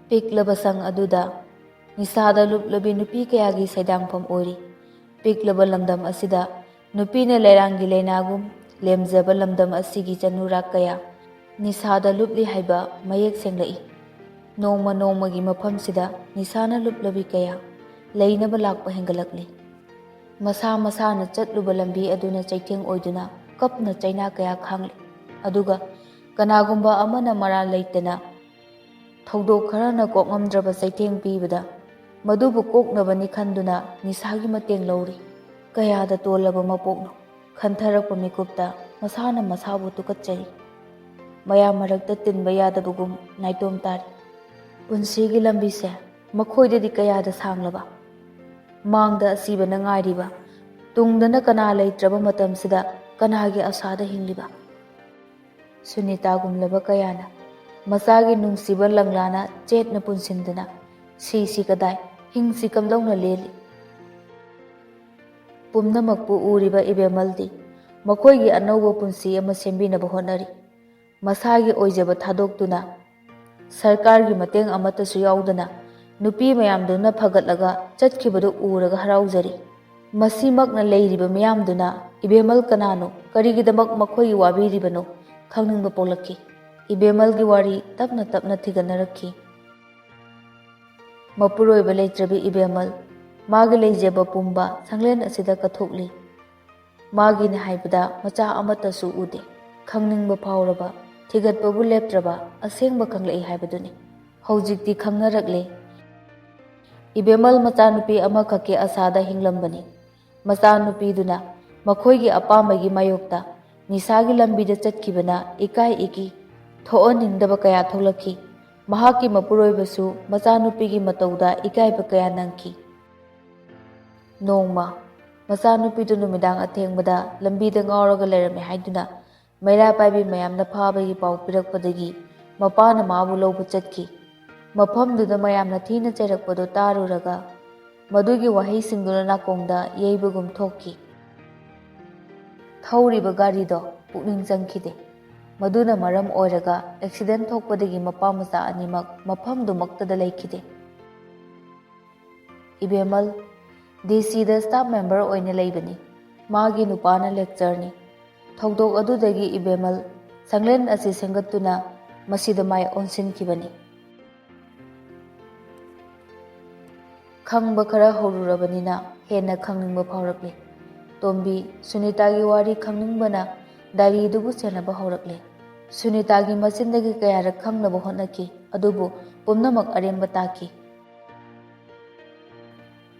ꯄꯤꯛꯂꯕ ꯁꯪ ꯑꯗꯨꯗ ꯅꯤꯁꯥꯗ ꯂꯨꯞꯂꯕꯤ ꯅꯨꯄꯤ ꯀꯌꯥꯒꯤ ꯁꯩꯗꯥꯡꯐꯝ ꯑꯣꯏꯔꯤ꯫ ꯄꯤꯛꯂꯕ ꯂꯝꯗꯝ ꯑꯁꯤꯗ ꯅꯨꯄꯤꯅ ꯂꯩꯔꯥꯡꯒꯤ ꯂꯩꯅꯥꯒꯨꯝ ꯂꯦꯝꯖꯕ ꯂꯝꯗꯝ ꯑꯁꯤꯒꯤ ꯆꯅꯨꯔꯥꯛ ꯀꯌꯥ ꯅꯤꯁꯥꯗ ꯂꯨꯞꯂꯤ ꯍꯥꯏꯕ ꯃꯌꯦꯛ ꯁꯦꯡꯂꯛꯏ꯫ ꯅꯣꯡꯃ ꯅꯣꯡꯃꯒꯤ ꯃꯐꯝꯁꯤꯗ ꯅꯤꯁꯥꯅ ꯂꯨꯞꯂꯕꯤ ꯀꯌꯥ ꯂꯩꯅꯕ ꯂꯥꯛꯄ ꯍꯦꯟꯒꯠꯂꯛꯂꯤ꯫ ꯃꯁꯥ ꯃꯁꯥꯅ ꯆꯠꯂꯨꯕ ꯂꯝꯕꯤ ꯑꯗꯨꯅ ꯆꯩꯊꯦꯡ ꯑꯣꯏꯗꯨꯅ ꯀꯞꯅ ꯆꯩꯅꯥ ꯀꯌꯥ ꯈꯥꯡꯂꯤ꯫ ꯑꯗꯨꯒ ꯀꯅꯥꯒꯨꯝꯕ ꯑꯃꯅ ꯃꯔꯥꯜ ꯂꯩꯇꯅ ꯊꯧꯗꯣꯛ ꯈꯔꯅ ꯀꯣꯛꯉꯝꯗ꯭ꯔꯕ ꯆꯩꯊꯦꯡ ꯄꯤꯕꯗ ꯃꯗꯨꯕꯨ ꯀꯣꯛꯅꯕꯅꯤ ꯈꯟꯗꯨꯅ ꯅꯤꯁꯥꯒꯤ ꯃꯇꯦꯡ ꯂꯧꯔꯤ꯫ ꯀꯌꯥꯗ ꯇꯣꯜꯂꯕ ꯃꯄꯣꯛꯅꯣ ꯈꯟꯊꯔꯛꯄ ꯃꯤꯀꯨꯞꯇ ꯃꯁꯥꯅ ꯃꯁꯥꯕꯨ ꯇꯨꯀꯠꯆꯔꯤ꯫ ꯃꯌꯥꯝ ꯃꯔꯛꯇ ꯇꯤꯟꯕ ꯌꯥꯗꯕꯒꯨꯝ ꯅꯥꯏꯇꯣꯝ ꯇꯥꯔꯤ꯫ ꯄꯨꯟꯁꯤꯒꯤ ꯂꯝꯕꯤꯁꯦ ꯃꯈꯣꯏꯗꯗꯤ ꯀꯌꯥꯗ ꯁꯥꯡꯂꯕ? ꯃꯥꯡꯗ ꯑꯁꯤꯕꯅ ꯉꯥꯏꯔꯤꯕ, ꯇꯨꯡꯗꯅ ꯀꯅꯥ ꯂꯩꯇ꯭ꯔꯕ ꯃꯇꯝꯁꯤꯗ ꯀꯅꯥꯒꯤ ꯑꯁꯥꯗ ꯍꯤꯡꯂꯤꯕ? ꯁꯨꯅꯤꯇꯥꯒꯨꯝꯂꯕ ꯀꯌꯥꯅ ꯃꯆꯥꯒꯤ ꯅꯨꯡꯁꯤꯕ ꯂꯪꯂꯥꯅ ꯆꯦꯠꯅ ꯄꯨꯟꯁꯤꯟꯗꯨꯅ ꯁꯤꯁꯤ ꯀꯗꯥꯏ, ꯍꯤꯡꯁꯤ ꯀꯝꯗꯧꯅ ꯂꯦꯜꯂꯤ? ꯄꯨꯝꯅꯃꯛꯄꯨ ꯎꯔꯤꯕ ꯏꯕꯦꯝꯃꯜꯗꯤ ꯃꯈꯣꯏꯒꯤ ꯑꯅꯧꯕ ꯄꯨꯟꯁꯤ ꯑꯃ ꯁꯦꯝꯕꯤꯅꯕ ꯍꯣꯠꯅꯔꯤ꯫ ꯃꯁꯥꯒꯤ ꯑꯣꯏꯖꯕ ꯊꯥꯗꯣꯛꯇꯨꯅ, ꯁꯔꯀꯥꯔꯒꯤ ꯃꯇꯦꯡ ꯑꯃꯠꯇꯁꯨ ꯌꯥꯎꯗꯅ ꯅꯨꯄꯤ ꯃꯌꯥꯝꯗꯨꯅ ꯐꯒꯠꯂꯒ ꯆꯠꯈꯤꯕꯗꯨ ꯎꯔꯒ ꯍꯔꯥꯎꯖꯔꯤ꯫ ꯃꯁꯤꯃꯛꯅ ꯂꯩꯔꯤꯕ ꯃꯤꯌꯥꯝꯗꯨꯅ ꯏꯕꯦꯝꯃꯜ ꯀꯅꯥꯅꯣ, ꯀꯔꯤꯒꯤꯗꯃꯛ ꯃꯈꯣꯏꯒꯤ ꯋꯥꯕꯤꯔꯤꯕꯅꯣ ꯈꯪꯅꯤꯡꯕ ꯄꯣꯛꯂꯛꯈꯤ꯫ ꯏꯕꯦꯝꯃꯜꯒꯤ ꯋꯥꯔꯤ ꯇꯞꯅ ꯇꯞꯅ ꯊꯤꯒꯠꯅꯔꯛꯈꯤ꯫ ꯃꯄꯨꯔꯣꯏꯕ ꯂꯩꯇ꯭ꯔꯕꯤ ꯏꯕꯦꯝꯃꯜ ꯃꯥꯒꯤ ꯂꯩꯖꯕ ꯄꯨꯝꯕ ꯁꯪꯂꯦꯟ ꯑꯁꯤꯗ ꯀꯠꯊꯣꯛꯂꯤ꯫ ꯃꯥꯒꯤꯅꯤ ꯍꯥꯏꯕꯗ ꯃꯆꯥ ꯑꯃꯠꯇꯁꯨ ꯎꯗꯦ꯫ ꯈꯪꯅꯤꯡꯕ ꯐꯥꯎꯔꯕ, ꯊꯤꯒꯠꯄꯕꯨ ꯂꯦꯞꯇ꯭ꯔꯕ ꯑꯁꯦꯡꯕ ꯈꯪꯂꯛꯏ ꯍꯥꯏꯕꯗꯨꯅꯤ꯫ ꯍꯧꯖꯤꯛꯇꯤ ꯈꯪꯅꯔꯛꯂꯦ꯫ ꯏꯕꯦꯝꯃꯜ ꯃꯆꯥꯅꯨꯄꯤ ꯑꯃꯈꯛꯀꯤ ꯑꯁꯥꯗ ꯍꯤꯡꯂꯝꯕꯅꯤ꯫ ꯃꯆꯥꯅꯨꯄꯤꯗꯨꯅ ꯃꯈꯣꯏꯒꯤ ꯑꯄꯥꯝꯕꯒꯤ ꯃꯥꯌꯣꯛꯇ ꯅꯤꯁꯥꯒꯤ ꯂꯝꯕꯤꯗ ꯆꯠꯈꯤꯕꯅ ꯏꯀꯥꯏ ꯏꯀꯤ ꯊꯣꯛꯍꯟꯅꯤꯡꯗꯕ ꯀꯌꯥ ꯊꯣꯛꯂꯛꯈꯤ꯫ ꯃꯍꯥꯛꯀꯤ ꯃꯄꯨꯔꯣꯏꯕꯁꯨ ꯃꯆꯥꯅꯨꯄꯤꯒꯤ ꯃꯇꯧꯗ ꯏꯀꯥꯏꯕ ꯀꯌꯥ ꯅꯪꯈꯤ꯫ ꯅꯣꯡꯃ, ꯃꯆꯥꯅꯨꯄꯤꯗꯨ ꯅꯨꯃꯤꯗꯥꯡ ꯑꯊꯦꯡꯕꯗ ꯂꯝꯕꯤꯗ ꯉꯥꯎꯔꯒ ꯂꯩꯔꯝꯃꯦ ꯍꯥꯏꯗꯨꯅ ꯃꯩꯔꯥ ꯄꯥꯏꯕꯤ ꯃꯌꯥꯝꯅ ꯐꯥꯕꯒꯤ ꯄꯥꯎ ꯄꯤꯔꯛꯄꯗꯒꯤ ꯃꯄꯥꯅ ꯃꯥꯕꯨ ꯂꯧꯕ ꯆꯠꯈꯤ꯫ ꯃꯐꯝꯗꯨꯗ ꯃꯌꯥꯝꯅ ꯊꯤꯅ ꯆꯩꯔꯛꯄꯗꯨ ꯇꯥꯔꯨꯔꯒ ꯃꯗꯨꯒꯤ ꯋꯥꯍꯩꯁꯤꯡꯗꯨꯅ ꯅꯥꯀꯣꯡꯗ ꯌꯩꯕꯒꯨꯝ ꯊꯣꯛꯈꯤ꯫ ꯊꯧꯔꯤꯕ ꯒꯥꯔꯤꯗꯣ ꯄꯨꯛꯅꯤꯡ ꯆꯪꯈꯤꯗꯦ꯫ ꯃꯗꯨꯅ ꯃꯔꯝ ꯑꯣꯏꯔꯒ ꯑꯦꯛꯁꯤꯗꯦꯟ ꯊꯣꯛꯄꯗꯒꯤ ꯃꯄꯥ ꯃꯆꯥ ꯑꯅꯤꯃꯛ ꯃꯐꯝꯗꯨꯃꯛꯇꯗ ꯂꯩꯈꯤꯗꯦ꯫ ꯏꯕꯦꯝꯃꯜ, ꯗꯤ ꯁꯤꯗ ꯁ꯭ꯇꯥꯐ ꯃꯦꯝꯕꯔ ꯑꯣꯏꯅ ꯂꯩꯕꯅꯤ꯫ ꯃꯥꯒꯤ ꯅꯨꯄꯥꯅ ꯂꯦꯛꯆꯔꯅꯤ꯫ ꯊꯧꯗꯣꯛ ꯑꯗꯨꯗꯒꯤ ꯏꯕꯦꯝꯃꯜ ꯁꯪꯂꯦꯟ ꯑꯁꯤ ꯁꯦꯝꯒꯠꯇꯨꯅ ꯃꯁꯤꯗ ꯃꯥꯏ ꯑꯣꯟꯁꯤꯟꯈꯤꯕꯅꯤ꯫ ꯈꯪꯕ ꯈꯔ ꯍꯧꯔꯨꯔꯕꯅꯤꯅ ꯍꯦꯟꯅ ꯈꯪꯅꯤꯡꯕ ꯐꯥꯎꯔꯛꯂꯦ꯫ ꯇꯣꯝꯕꯤ, ꯁꯨꯅꯤꯇꯥꯒꯤ ꯋꯥꯔꯤ ꯈꯪꯅꯤꯡꯕꯅ ꯗꯥꯏꯔꯤꯗꯨꯕꯨ ꯁꯦꯟꯅꯕ ꯍꯧꯔꯛꯂꯦ꯫ ꯁꯨꯅꯤꯇꯥꯒꯤ ꯃꯆꯤꯟꯗꯒꯤ ꯀꯌꯥꯔꯛ ꯈꯪꯅꯕ ꯍꯣꯠꯅꯈꯤ, ꯑꯗꯨꯕꯨ ꯄꯨꯝꯅꯃꯛ ꯑꯔꯦꯝꯕ ꯇꯥꯈꯤ꯫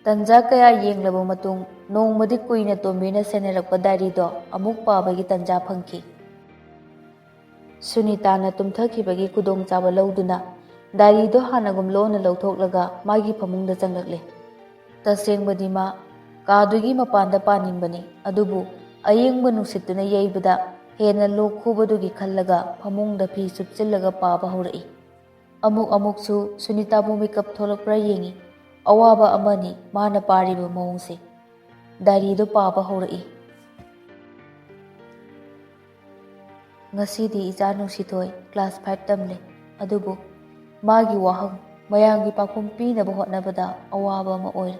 ꯇꯟꯖꯥ ꯀꯌꯥ ꯌꯦꯡꯂꯕ ꯃꯇꯨꯡ ꯅꯣꯡꯃꯗꯤ ꯀꯨꯏꯅ ꯇꯣꯝꯕꯤꯅ ꯁꯦꯟꯅꯔꯛꯄ ꯗꯥꯏꯔꯤꯗꯣ ꯑꯃꯨꯛ ꯄꯥꯕꯒꯤ ꯇꯟꯖꯥ ꯐꯪꯈꯤ꯫ ꯁꯨꯅꯤꯇꯥꯅ ꯇꯨꯝꯊꯈꯤꯕꯒꯤ ꯈꯨꯗꯣꯡꯆꯥꯕ ꯂꯧꯗꯨꯅ ꯗꯥꯏꯔꯤꯗꯣ ꯍꯥꯟꯅꯒꯨꯝ ꯂꯣꯟꯅ ꯂꯧꯊꯣꯛꯂꯒ ꯃꯥꯒꯤ ꯐꯃꯨꯡꯗ ꯆꯪꯂꯛꯂꯦ꯫ ꯇꯁꯦꯡꯕꯗꯤ ꯃꯥ ꯀꯥꯗꯨꯒꯤ ꯃꯄꯥꯟꯗ ꯄꯥꯅꯤꯡꯕꯅꯤ, ꯑꯗꯨꯕꯨ ꯑꯌꯤꯡꯕ ꯅꯨꯡꯁꯤꯠꯇꯨꯅ ꯌꯩꯕꯗ ꯍꯦꯟꯅ ꯂꯣꯛ ꯈꯨꯕꯗꯨꯒꯤ ꯈꯜꯂꯒ ꯐꯃꯨꯡꯗ ꯐꯤ ꯁꯨꯞꯆꯤꯜꯂꯒ ꯄꯥꯕ ꯍꯧꯔꯛꯏ꯫ ꯑꯃꯨꯛ ꯑꯃꯨꯛꯁꯨ ꯁꯨꯅꯤꯇꯥꯕꯨ ꯃꯤꯀꯞ ꯊꯣꯛꯂꯛꯄ꯭ꯔꯥ ꯌꯦꯡꯏ꯫ ꯑꯋꯥꯕ ꯑꯃꯅꯤ ꯃꯥꯅ ꯄꯥꯔꯤꯕ ꯃꯑꯣꯡꯁꯦ꯫ ꯗꯥꯏꯔꯤꯗꯨ ꯄꯥꯕ ꯍꯧꯔꯛꯏ꯫ ꯉꯁꯤꯗꯤ ꯏꯆꯥ ꯅꯨꯡꯁꯤꯊꯣꯏ ꯀ꯭ꯂꯥꯁ ꯐꯥꯏꯚ ꯇꯝꯂꯦ, ꯑꯗꯨꯕꯨ ꯃꯥꯒꯤ ꯋꯥꯍꯪ ꯃꯌꯥꯝꯒꯤ ꯄꯥꯎꯈꯨꯝ ꯄꯤꯅꯕ ꯍꯣꯠꯅꯕꯗ ꯑꯋꯥꯕ ꯑꯃ ꯑꯣꯏꯔꯦ꯫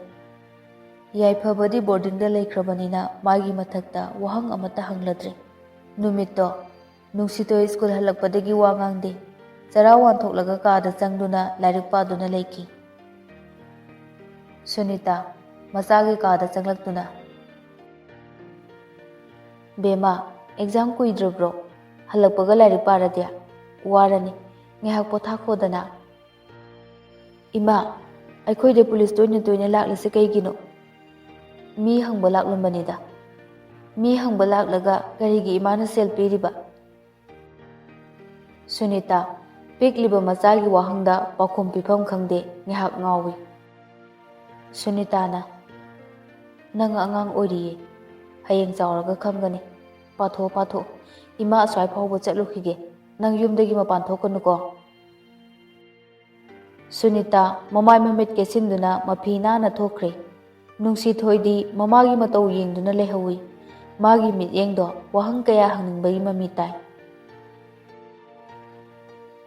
ꯌꯥꯏꯐꯕꯗꯤ ꯕꯣꯔꯗꯤꯡꯗ ꯂꯩꯈ꯭ꯔꯕꯅꯤꯅ ꯃꯥꯒꯤ ꯃꯊꯛꯇ ꯋꯥꯍꯪ ꯑꯃꯠꯇ ꯍꯪꯂꯗ꯭ꯔꯦ꯫ ꯅꯨꯃꯤꯠꯇꯣ ꯅꯨꯡꯁꯤꯊꯣꯏ ꯁ꯭ꯀꯨꯜ ꯍꯜꯂꯛꯄꯗꯒꯤ ꯋꯥ ꯉꯥꯡꯗꯦ꯫ ꯆꯔꯥ ꯋꯥꯟꯊꯣꯛꯂꯒ ꯀꯥꯗ ꯆꯪꯗꯨꯅ ꯂꯥꯏꯔꯤꯛ ꯄꯥꯗꯨꯅ ꯂꯩꯈꯤ꯫ ꯁꯨꯅꯤꯇꯥ ꯃꯆꯥꯒꯤ ꯀꯥꯗ ꯆꯪꯂꯛꯇꯨꯅ, "ꯕꯦꯝꯃ, ꯑꯦꯛꯖꯥꯝ ꯀꯨꯏꯗ꯭ꯔꯕ꯭ꯔꯣ? ꯍꯜꯂꯛꯄꯒ ꯂꯥꯏꯔꯤꯛ ꯄꯥꯔꯗꯤ? ꯋꯥꯔꯅꯤ, ꯉꯥꯏꯍꯥꯛ ꯄꯣꯊꯥꯈꯣꯗꯅ꯫" "ꯏꯃꯥ, ꯑꯩꯈꯣꯏꯗ ꯄꯨꯂꯤꯁ ꯇꯣꯏꯅ ꯇꯣꯏꯅ ꯂꯥꯛꯂꯤꯁꯦ ꯀꯩꯒꯤꯅꯣ?" "ꯃꯤ ꯍꯪꯕ ꯂꯥꯛꯂꯝꯕꯅꯤꯗ꯫" "ꯃꯤ ꯍꯪꯕ ꯂꯥꯛꯂꯒ ꯀꯔꯤꯒꯤ ꯏꯃꯥꯅ ꯁꯦꯜ ꯄꯤꯔꯤꯕ?" ꯁꯨꯅꯤꯇꯥ, ꯄꯤꯛꯂꯤꯕ ꯃꯆꯥꯒꯤ ꯋꯥꯍꯪꯗ ꯄꯥꯎꯈꯨꯝ ꯄꯤꯐꯝ ꯈꯪꯗꯦ, ꯉꯥꯏꯍꯥꯛ ꯉꯥꯎꯏ꯫ ꯁꯨꯅꯤꯇꯥꯅ, "ꯅꯪ ꯑꯉꯥꯡ ꯑꯣꯏꯔꯤꯌꯦ, ꯍꯌꯦꯡ ꯆꯥꯎꯔꯒ ꯈꯪꯒꯅꯤ꯫ ꯄꯥꯊꯣꯛ ꯄꯥꯊꯣꯛ, ꯏꯃꯥ ꯑꯁ꯭ꯋꯥꯏ ꯐꯥꯎꯕ ꯆꯠꯂꯨꯈꯤꯒꯦ, ꯅꯪ ꯌꯨꯝꯗꯒꯤ ꯃꯄꯥꯟ ꯊꯣꯛꯀꯅꯨꯀꯣ"꯫ ꯁꯨꯅꯤꯇꯥ ꯃꯃꯥꯏ ꯃꯃꯤꯠ ꯀꯦꯁꯤꯟꯗꯨꯅ ꯃꯐꯤ ꯅꯥꯟꯅ ꯊꯣꯛꯈ꯭ꯔꯦ꯫ ꯅꯨꯡꯁꯤꯊꯣꯏꯗꯤ ꯃꯃꯥꯒꯤ ꯃꯇꯧ ꯌꯦꯡꯗꯨꯅ ꯂꯩꯍꯧꯏ꯫ ꯃꯥꯒꯤ ꯃꯤꯠꯌꯦꯡꯗꯣ ꯋꯥꯍꯪ ꯀꯌꯥ ꯍꯪꯅꯤꯡꯕꯒꯤ ꯃꯃꯤ ꯇꯥꯏ꯫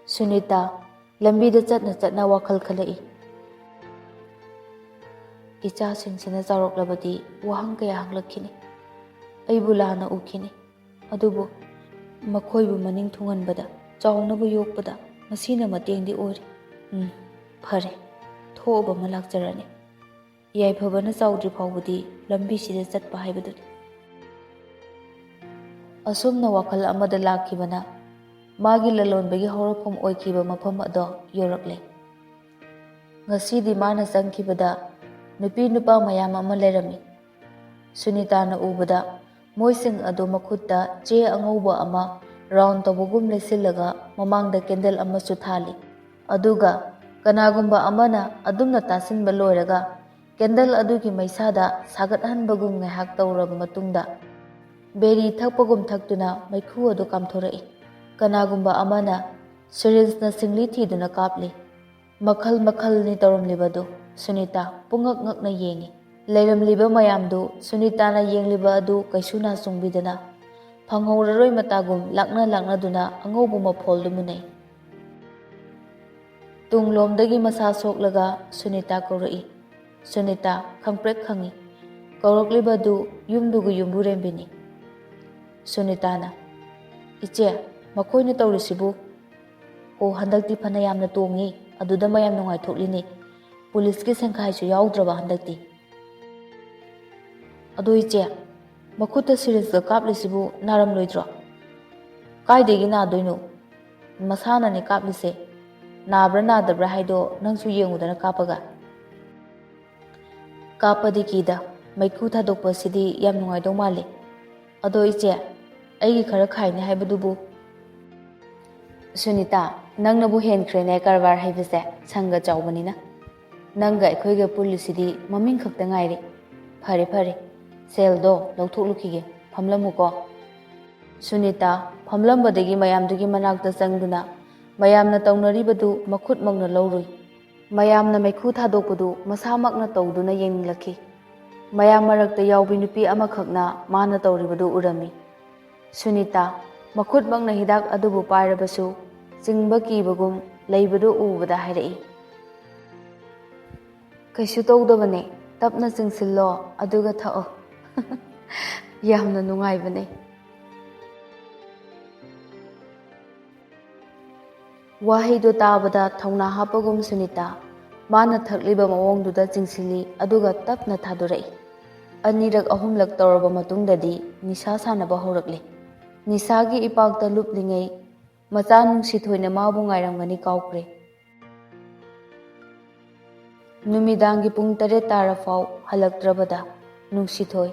ꯁꯨꯅꯤꯇꯥ ꯂꯝꯕꯤꯗ ꯆꯠꯅ ꯆꯠꯅ ꯋꯥꯈꯜ ꯈꯜꯂꯛꯏ꯫ ꯏꯆꯥꯁꯤꯡꯁꯤꯅ ꯆꯥꯎꯔꯛꯂꯕꯗꯤ ꯋꯥꯍꯪ ꯀꯌꯥ ꯍꯪꯂꯛꯈꯤꯅꯤ꯫ ꯑꯩꯕꯨ ꯂꯥꯟꯅ ꯎꯈꯤꯅꯤ꯫ ꯑꯗꯨꯕꯨ ꯃꯈꯣꯏꯕꯨ ꯃꯅꯤꯡ ꯊꯨꯡꯍꯟꯕꯗ, ꯆꯥꯎꯅꯕ ꯌꯣꯛꯄꯗ ꯃꯁꯤꯅ ꯃꯇꯦꯡꯗꯤ ꯑꯣꯏꯔꯤ꯫ ꯎꯝ, ꯐꯔꯦ, ꯊꯣꯛꯑꯕ ꯑꯃ ꯂꯥꯛꯆꯔꯅꯤ꯫ ꯌꯥꯏꯐꯕꯅ ꯆꯥꯎꯗ꯭ꯔꯤ ꯐꯥꯎꯕꯗꯤ ꯂꯝꯕꯤꯁꯤꯗ ꯆꯠꯄ ꯍꯥꯏꯕꯗꯨꯅꯤ꯫ ꯑꯁꯨꯝꯅ ꯋꯥꯈꯜ ꯑꯃꯗ ꯂꯥꯛꯈꯤꯕꯅ ꯃꯥꯒꯤ ꯂꯂꯣꯟꯕꯒꯤ ꯍꯧꯔꯛꯐꯝ ꯑꯣꯏꯈꯤꯕ ꯃꯐꯝ ꯑꯗꯣ ꯌꯧꯔꯛꯂꯦ꯫ ꯉꯁꯤꯗꯤ ꯃꯥꯅ ꯆꯪꯈꯤꯕꯗ ꯅꯨꯄꯤ ꯅꯨꯄꯥ ꯃꯌꯥꯝ ꯑꯃ ꯂꯩꯔꯝꯃꯤ꯫ ꯁꯨꯅꯤꯇꯥꯅ ꯎꯕꯗ ꯃꯣꯏꯁꯤꯡ ꯑꯗꯨ ꯃꯈꯨꯠꯇ ꯆꯦ ꯑꯉꯧꯕ ꯑꯃ ꯔꯥꯎꯟ ꯇꯧꯕꯒꯨꯝ ꯂꯩꯁꯤꯜꯂꯒ ꯃꯃꯥꯡꯗ ꯀꯦꯟꯗꯜ ꯑꯃꯁꯨ ꯊꯥꯜꯂꯤ꯫ ꯑꯗꯨꯒ ꯀꯅꯥꯒꯨꯝꯕ ꯑꯃꯅ ꯑꯗꯨꯝꯅ ꯇꯥꯁꯤꯟꯕ ꯂꯣꯏꯔꯒ ꯀꯦꯟꯗꯜ ꯑꯗꯨꯒꯤ ꯃꯩꯁꯥꯗ ꯁꯥꯒꯠꯍꯟꯕꯒꯨꯝ ꯉꯥꯏꯍꯥꯛ ꯇꯧꯔꯕ ꯃꯇꯨꯡꯗ ꯕꯦꯔꯤ ꯊꯛꯄꯒꯨꯝ ꯊꯛꯇꯨꯅ ꯃꯩꯈꯨ ꯑꯗꯨ ꯀꯥꯝꯊꯣꯔꯛꯏ꯫ ꯀꯅꯥꯒꯨꯝꯕ ꯑꯃꯅ ꯁꯤꯔꯤꯟꯖꯅ ꯁꯤꯡꯂꯤ ꯊꯤꯗꯨꯅ ꯀꯥꯞꯂꯤ꯫ ꯃꯈꯜ ꯃꯈꯜꯅꯤ ꯇꯧꯔꯝꯂꯤꯕꯗꯨ꯫ ꯁꯨꯅꯤꯇꯥ ꯄꯨꯡꯉꯛ ꯉꯛꯅ ꯌꯦꯡꯏ꯫ ꯂꯩꯔꯝꯂꯤꯕ ꯃꯌꯥꯝꯗꯨ ꯁꯨꯅꯤꯇꯥꯅ ꯌꯦꯡꯂꯤꯕ ꯑꯗꯨ ꯀꯩꯁꯨ ꯅꯥ ꯆꯨꯡꯕꯤꯗꯅ ꯐꯪꯍꯧꯔꯔꯣꯏ ꯃꯇꯥꯒꯨꯝ ꯂꯥꯛꯅ ꯂꯥꯛꯅꯗꯨꯅ ꯑꯉꯧꯕ ꯃꯐꯣꯜꯗꯨ ꯃꯨꯟꯅꯩ꯫ ꯇꯨꯡꯂꯣꯝꯗꯒꯤ ꯃꯁꯥ ꯁꯣꯛꯂꯒ ꯁꯨꯅꯤꯇꯥ ꯀꯧꯔꯛꯏ꯫ ꯁꯨꯅꯤꯇꯥ ꯈꯪꯄ꯭ꯔꯦꯛ ꯈꯪꯏ꯫ ꯀꯧꯔꯛꯂꯤꯕꯗꯨ ꯌꯨꯝꯗꯨꯒꯤ ꯌꯨꯝꯕꯨꯔꯦꯝꯕꯤꯅꯤ꯫ ꯁꯨꯅꯤꯇꯥꯅ, "ꯏꯆꯦ, ꯃꯈꯣꯏꯅ ꯇꯧꯔꯤꯁꯤꯕꯨ? ꯑꯣ, ꯍꯟꯗꯛꯇꯤ ꯐꯅ ꯌꯥꯝꯅ ꯇꯣꯡꯉꯤ, ꯑꯗꯨꯗ ꯃꯌꯥꯝ ꯅꯨꯡꯉꯥꯏꯊꯣꯛꯂꯤꯅꯤ꯫ ꯄꯨꯂꯤꯁꯀꯤ ꯁꯦꯡꯈꯥꯏꯁꯨ ꯌꯥꯎꯗ꯭ꯔꯕ ꯍꯟꯗꯛꯇꯤ꯫ ꯑꯗꯣ ꯏꯆꯦ, ꯃꯈꯨꯠꯇ ꯁꯤꯔꯤꯟꯖꯀ ꯀꯥꯞꯂꯤꯁꯤꯕꯨ ꯅꯥꯔꯝꯂꯣꯏꯗ꯭ꯔꯣ?" "ꯀꯥꯏꯗꯒꯤ ꯅꯥꯗꯣꯏꯅꯣ? ꯃꯁꯥꯅꯅꯦ ꯀꯥꯞꯂꯤꯁꯦ꯫ ꯅꯥꯕ꯭ꯔꯥ ꯅꯥꯗꯕ꯭ꯔꯥ ꯍꯥꯏꯗꯣ ꯅꯪꯁꯨ ꯌꯦꯡꯉꯨꯗꯅ ꯀꯥꯞꯄꯒ꯫" "ꯀꯥꯞꯄꯗꯤ ꯀꯤꯗ, ꯃꯩꯈꯨ ꯊꯥꯗꯣꯛꯄꯁꯤꯗꯤ ꯌꯥꯝ ꯅꯨꯡꯉꯥꯏꯗꯧ ꯃꯥꯜꯂꯤ꯫ ꯑꯗꯣ ꯏꯆꯦ, ꯑꯩꯒꯤ ꯈꯔ ꯈꯥꯏꯅꯤ ꯍꯥꯏꯕꯗꯨꯕꯨ?" ꯁꯨꯅꯤꯇꯥ, "ꯅꯪꯅꯕꯨ ꯍꯦꯟꯈ꯭ꯔꯦꯅꯦ ꯀꯔꯕꯥꯔ ꯍꯩꯕꯁꯦ, ꯁꯪꯒ ꯆꯥꯎꯕꯅꯤꯅ꯫ ꯅꯪꯒ ꯑꯩꯈꯣꯏꯒ ꯄꯨꯜꯂꯤꯁꯤꯗꯤ ꯃꯃꯤꯡ ꯈꯛꯇ ꯉꯥꯏꯔꯦ꯫ ꯐꯔꯦ ꯐꯔꯦ, ꯁꯦꯜꯗꯣ ꯂꯧꯊꯣꯛꯂꯨꯈꯤꯒꯦ, ꯐꯝꯂꯝꯃꯨꯀꯣ꯫" ꯁꯨꯅꯤꯇꯥ ꯐꯝꯂꯝꯕꯗꯒꯤ ꯃꯌꯥꯝꯗꯨꯒꯤ ꯃꯅꯥꯛꯇ ꯆꯪꯗꯨꯅ ꯃꯌꯥꯝꯅ ꯇꯧꯅꯔꯤꯕꯗꯨ ꯃꯈꯨꯠꯃꯛꯅ ꯂꯧꯔꯨꯏ꯫ ꯃꯌꯥꯝꯅ ꯃꯩꯈꯨ ꯊꯥꯗꯣꯛꯄꯗꯨ ꯃꯁꯥꯃꯛꯅ ꯇꯧꯗꯨꯅ ꯌꯦꯡꯂꯛꯈꯤ꯫ ꯃꯌꯥꯝ ꯃꯔꯛꯇ ꯌꯥꯎꯕꯤ ꯅꯨꯄꯤ ꯑꯃꯈꯛꯅ ꯃꯥꯅ ꯇꯧꯔꯤꯕꯗꯨ ꯎꯔꯝꯃꯤ꯫ ꯁꯨꯅꯤꯇꯥ ꯃꯈꯨꯠꯃꯛꯅ ꯍꯤꯗꯥꯛ ꯑꯗꯨꯕꯨ ꯄꯥꯏꯔꯕꯁꯨ ꯆꯤꯡꯕ ꯀꯤꯕꯒꯨꯝ ꯂꯩꯕꯗꯨ ꯎꯕꯗ ꯍꯥꯏꯔꯛꯏ, "ꯀꯩꯁꯨ ꯇꯧꯗꯕꯅꯦ, ꯇꯞꯅ ꯆꯤꯡꯁꯤꯜꯂꯣ ꯑꯗꯨꯒ ꯊꯛꯑꯣ꯫ ꯌꯥꯝꯅ ꯅꯨꯡꯉꯥꯏꯕꯅꯦ꯫" ꯋꯥꯍꯩꯗꯨ ꯇꯥꯕꯗ ꯊꯧꯅꯥ ꯍꯥꯞꯄꯒꯨꯝ ꯁꯨꯅꯤꯇꯥ ꯃꯥꯅ ꯊꯛꯂꯤꯕ ꯃꯑꯣꯡꯗꯨꯗ ꯆꯤꯡꯁꯤꯜꯂꯤ, ꯑꯗꯨꯒ ꯇꯞꯅ ꯊꯥꯗꯣꯔꯛꯏ꯫ ꯑꯅꯤꯔꯛ ꯑꯍꯨꯝꯂꯛ ꯇꯧꯔꯕ ꯃꯇꯨꯡꯗꯗꯤ ꯅꯤꯁꯥ ꯁꯥꯟꯅꯕ ꯍꯧꯔꯛꯂꯦ꯫ ꯅꯤꯁꯥꯒꯤ ꯏꯄꯥꯛꯇ ꯂꯨꯞꯂꯤꯉꯩ ꯃꯆꯥ ꯅꯨꯡꯁꯤꯊꯣꯏꯅ ꯃꯥꯕꯨ ꯉꯥꯏꯔꯝꯒꯅꯤ ꯀꯥꯎꯈ꯭ꯔꯦ꯫ ꯅꯨꯃꯤꯗꯥꯡꯒꯤ ꯄꯨꯡ ꯇꯔꯦꯠ ꯇꯥꯔꯐꯥꯎ ꯍꯜꯂꯛꯇ꯭ꯔꯕꯗ ꯅꯨꯡꯁꯤꯊꯣꯏ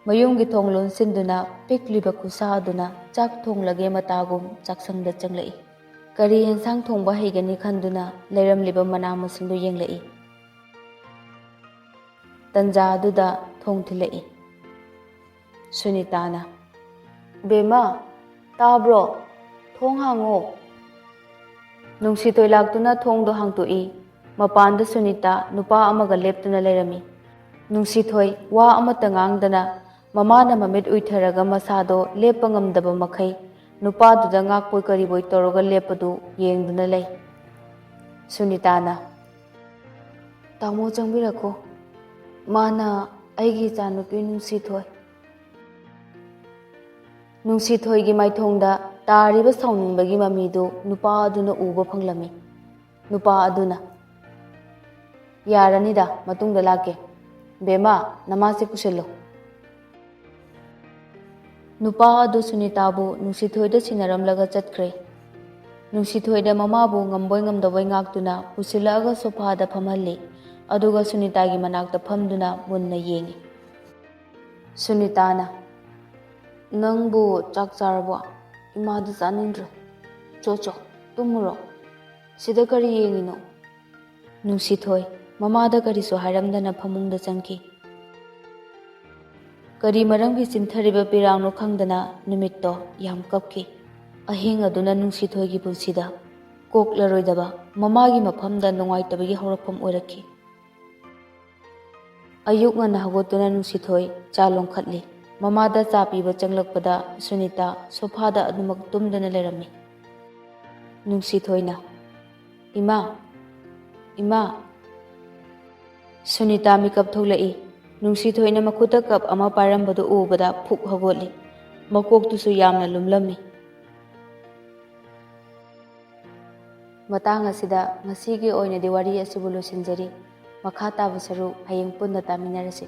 ꯃꯌꯨꯝꯒꯤ ꯊꯣꯡ ꯂꯣꯟꯁꯤꯟꯗꯨꯅ ꯄꯤꯛꯂꯤꯕ ꯈꯨꯠꯁꯥ ꯑꯗꯨꯅ ꯆꯥꯛ ꯊꯣꯡꯂꯒꯦ ꯃꯇꯥꯒꯨꯝ ꯆꯥꯛꯁꯪꯗ ꯆꯪꯂꯛꯏ꯫ ꯀꯔꯤ ꯌꯦꯟꯁꯥꯡ ꯊꯣꯡꯕ ꯍꯩꯒꯅꯤ ꯈꯟꯗꯨꯅ ꯂꯩꯔꯝꯂꯤꯕ ꯃꯅꯥ ꯃꯁꯤꯡꯗꯨ ꯌꯦꯡꯂꯛꯏ꯫ ꯇꯟꯖꯥ ꯑꯗꯨꯗ ꯊꯣꯡ ꯊꯤꯜꯂꯛꯏ꯫ ꯁꯨꯅꯤꯇꯥꯅ, "ꯕꯦꯝꯃ, ꯇꯥꯕ꯭ꯔꯣ? ꯊꯣꯡ ꯍꯥꯡꯉꯣ꯫" ꯅꯨꯡꯁꯤꯊꯣꯏ ꯂꯥꯛꯇꯨꯅ ꯊꯣꯡꯗꯣ ꯍꯥꯡꯇꯣꯛꯏ꯫ ꯃꯄꯥꯟꯗ ꯁꯨꯅꯤꯇꯥ ꯅꯨꯄꯥ ꯑꯃꯒ ꯂꯦꯞꯇꯨꯅ ꯂꯩꯔꯝꯃꯤ꯫ ꯅꯨꯡꯁꯤꯊꯣꯏ ꯋꯥ ꯑꯃꯠꯇ ꯉꯥꯡꯗꯅ ꯃꯃꯥꯅ ꯃꯃꯤꯠ ꯎꯏꯊꯔꯒ ꯃꯁꯥꯗꯣ ꯂꯦꯞꯄ ꯉꯝꯗꯕ ꯃꯈꯩ ꯅꯨꯄꯥꯗꯨꯗ ꯉꯥꯛꯄꯣꯏ ꯀꯔꯤꯕꯣꯏ ꯇꯧꯔꯒ ꯂꯦꯞꯄꯗꯨ ꯌꯦꯡꯗꯨꯅ ꯂꯩ꯫ ꯁꯨꯅꯤꯇꯥꯅ, "ꯇꯥꯃꯣ ꯆꯪꯕꯤꯔꯛꯈꯣ, ꯃꯥꯅ ꯑꯩꯒꯤ ꯏꯆꯥꯅꯨꯄꯤ ꯅꯨꯡꯁꯤꯊꯣꯏ꯫" ꯅꯨꯡꯁꯤꯊꯣꯏꯒꯤ ꯃꯥꯏꯊꯣꯡꯗ ꯇꯥꯔꯤꯕ ꯁꯥꯎꯅꯤꯡꯕꯒꯤ ꯃꯃꯤꯗꯨ ꯅꯨꯄꯥ ꯑꯗꯨꯅ ꯎꯕ ꯐꯪꯂꯝꯃꯤ꯫ ꯅꯨꯄꯥ ꯑꯗꯨꯅ, "ꯌꯥꯔꯅꯤꯗ, ꯃꯇꯨꯡꯗ ꯂꯥꯛꯀꯦ꯫ ꯕꯦꯝꯃ, ꯅꯃꯥꯁꯦ ꯄꯨꯁꯤꯜꯂꯨ꯫" ꯅꯨꯄꯥ ꯑꯗꯨ ꯁꯨꯅꯤꯇꯥꯕꯨ ꯅꯨꯡꯁꯤꯊꯣꯏꯗ ꯁꯤꯟꯅꯔꯝꯂꯒ ꯆꯠꯈ꯭ꯔꯦ꯫ ꯅꯨꯡꯁꯤꯊꯣꯏꯗ ꯃꯃꯥꯕꯨ ꯉꯝꯕꯣꯏ ꯉꯝꯗꯕꯣꯏ ꯉꯥꯛꯇꯨꯅ ꯄꯨꯁꯤꯜꯂꯛꯑꯒ ꯁꯣꯐꯥꯗ ꯐꯝꯍꯜꯂꯤ, ꯑꯗꯨꯒ ꯁꯨꯅꯤꯇꯥꯒꯤ ꯃꯅꯥꯛꯇ ꯐꯝꯗꯨꯅ ꯃꯨꯟꯅ ꯌꯦꯡꯉꯤ꯫ ꯁꯨꯅꯤꯇꯥꯅ, "ꯅꯪꯕꯨ ꯆꯥꯛ ꯆꯥꯔꯕꯣ? ꯏꯃꯥꯗꯤ ꯆꯥꯅꯤꯡꯗ꯭ꯔꯦ꯫ ꯆꯣ, ꯆꯣ, ꯇꯨꯝꯃꯨꯔꯣ꯫ ꯁꯤꯗ ꯀꯔꯤ ꯌꯦꯡꯉꯤꯅꯣ?" ꯅꯨꯡꯁꯤꯊꯣꯏ ꯃꯃꯥꯗ ꯀꯔꯤꯁꯨ ꯍꯥꯏꯔꯝꯗꯅ ꯐꯃꯨꯡꯗ ꯆꯪꯈꯤ꯫ ꯀꯔꯤ ꯃꯔꯝꯒꯤ ꯆꯤꯟꯊꯔꯤꯕ ꯄꯤꯔꯥꯡꯅꯣ ꯈꯪꯗꯅ ꯅꯨꯃꯤꯠꯇꯣ ꯌꯥꯝ ꯀꯞꯈꯤ꯫ ꯑꯍꯤꯡ ꯑꯗꯨꯅ ꯅꯨꯡꯁꯤꯊꯣꯏꯒꯤ ꯄꯨꯟꯁꯤꯗ ꯀꯣꯛꯂꯔꯣꯏꯗꯕ ꯃꯃꯥꯒꯤ ꯃꯐꯝꯗ ꯅꯨꯡꯉꯥꯏꯇꯕꯒꯤ ꯍꯧꯔꯛꯐꯝ ꯑꯣꯏꯔꯛꯈꯤ꯫ ꯑꯌꯨꯛ ꯉꯟꯅ ꯍꯧꯒꯠꯇꯨꯅ ꯅꯨꯡꯁꯤꯊꯣꯏ ꯆꯥ ꯂꯣꯟꯈꯠꯂꯤ꯫ ꯃꯃꯥꯗ ꯆꯥ ꯄꯤꯕ ꯆꯪꯂꯛꯄꯗ ꯁꯨꯅꯤꯇꯥ ꯁꯣꯐꯥꯗ ꯑꯗꯨꯃꯛ ꯇꯨꯝꯗꯨꯅ ꯂꯩꯔꯝꯃꯤ꯫ ꯅꯨꯡꯁꯤꯊꯣꯏꯅ, "ꯏꯃꯥ, ꯏꯃꯥ!" ꯁꯨꯅꯤꯇꯥ ꯃꯤꯀꯞ ꯊꯣꯛꯂꯛꯏ꯫ ꯅꯨꯡꯁꯤꯊꯣꯏꯅ ꯃꯈꯨꯠꯇ ꯀꯞ ꯑꯃ ꯄꯥꯏꯔꯝꯕꯗꯨ ꯎꯕꯗ ꯐꯨꯛ ꯍꯧꯒꯠꯂꯤ꯫ ꯃꯀꯣꯛꯇꯨꯁꯨ ꯌꯥꯝꯅ ꯂꯨꯝꯂꯝꯃꯤ꯫ ꯃꯇꯥꯡ ꯑꯁꯤꯗ ꯉꯁꯤꯒꯤ ꯑꯣꯏꯅꯗꯤ ꯋꯥꯔꯤ ꯑꯁꯤꯕꯨ ꯂꯣꯏꯁꯤꯟꯖꯔꯤ꯫ ꯃꯈꯥ ꯇꯥꯕ ꯁꯔꯨꯛ ꯍꯌꯦꯡ ꯄꯨꯟꯅ ꯇꯥꯃꯤꯟꯅꯔꯁꯤ꯫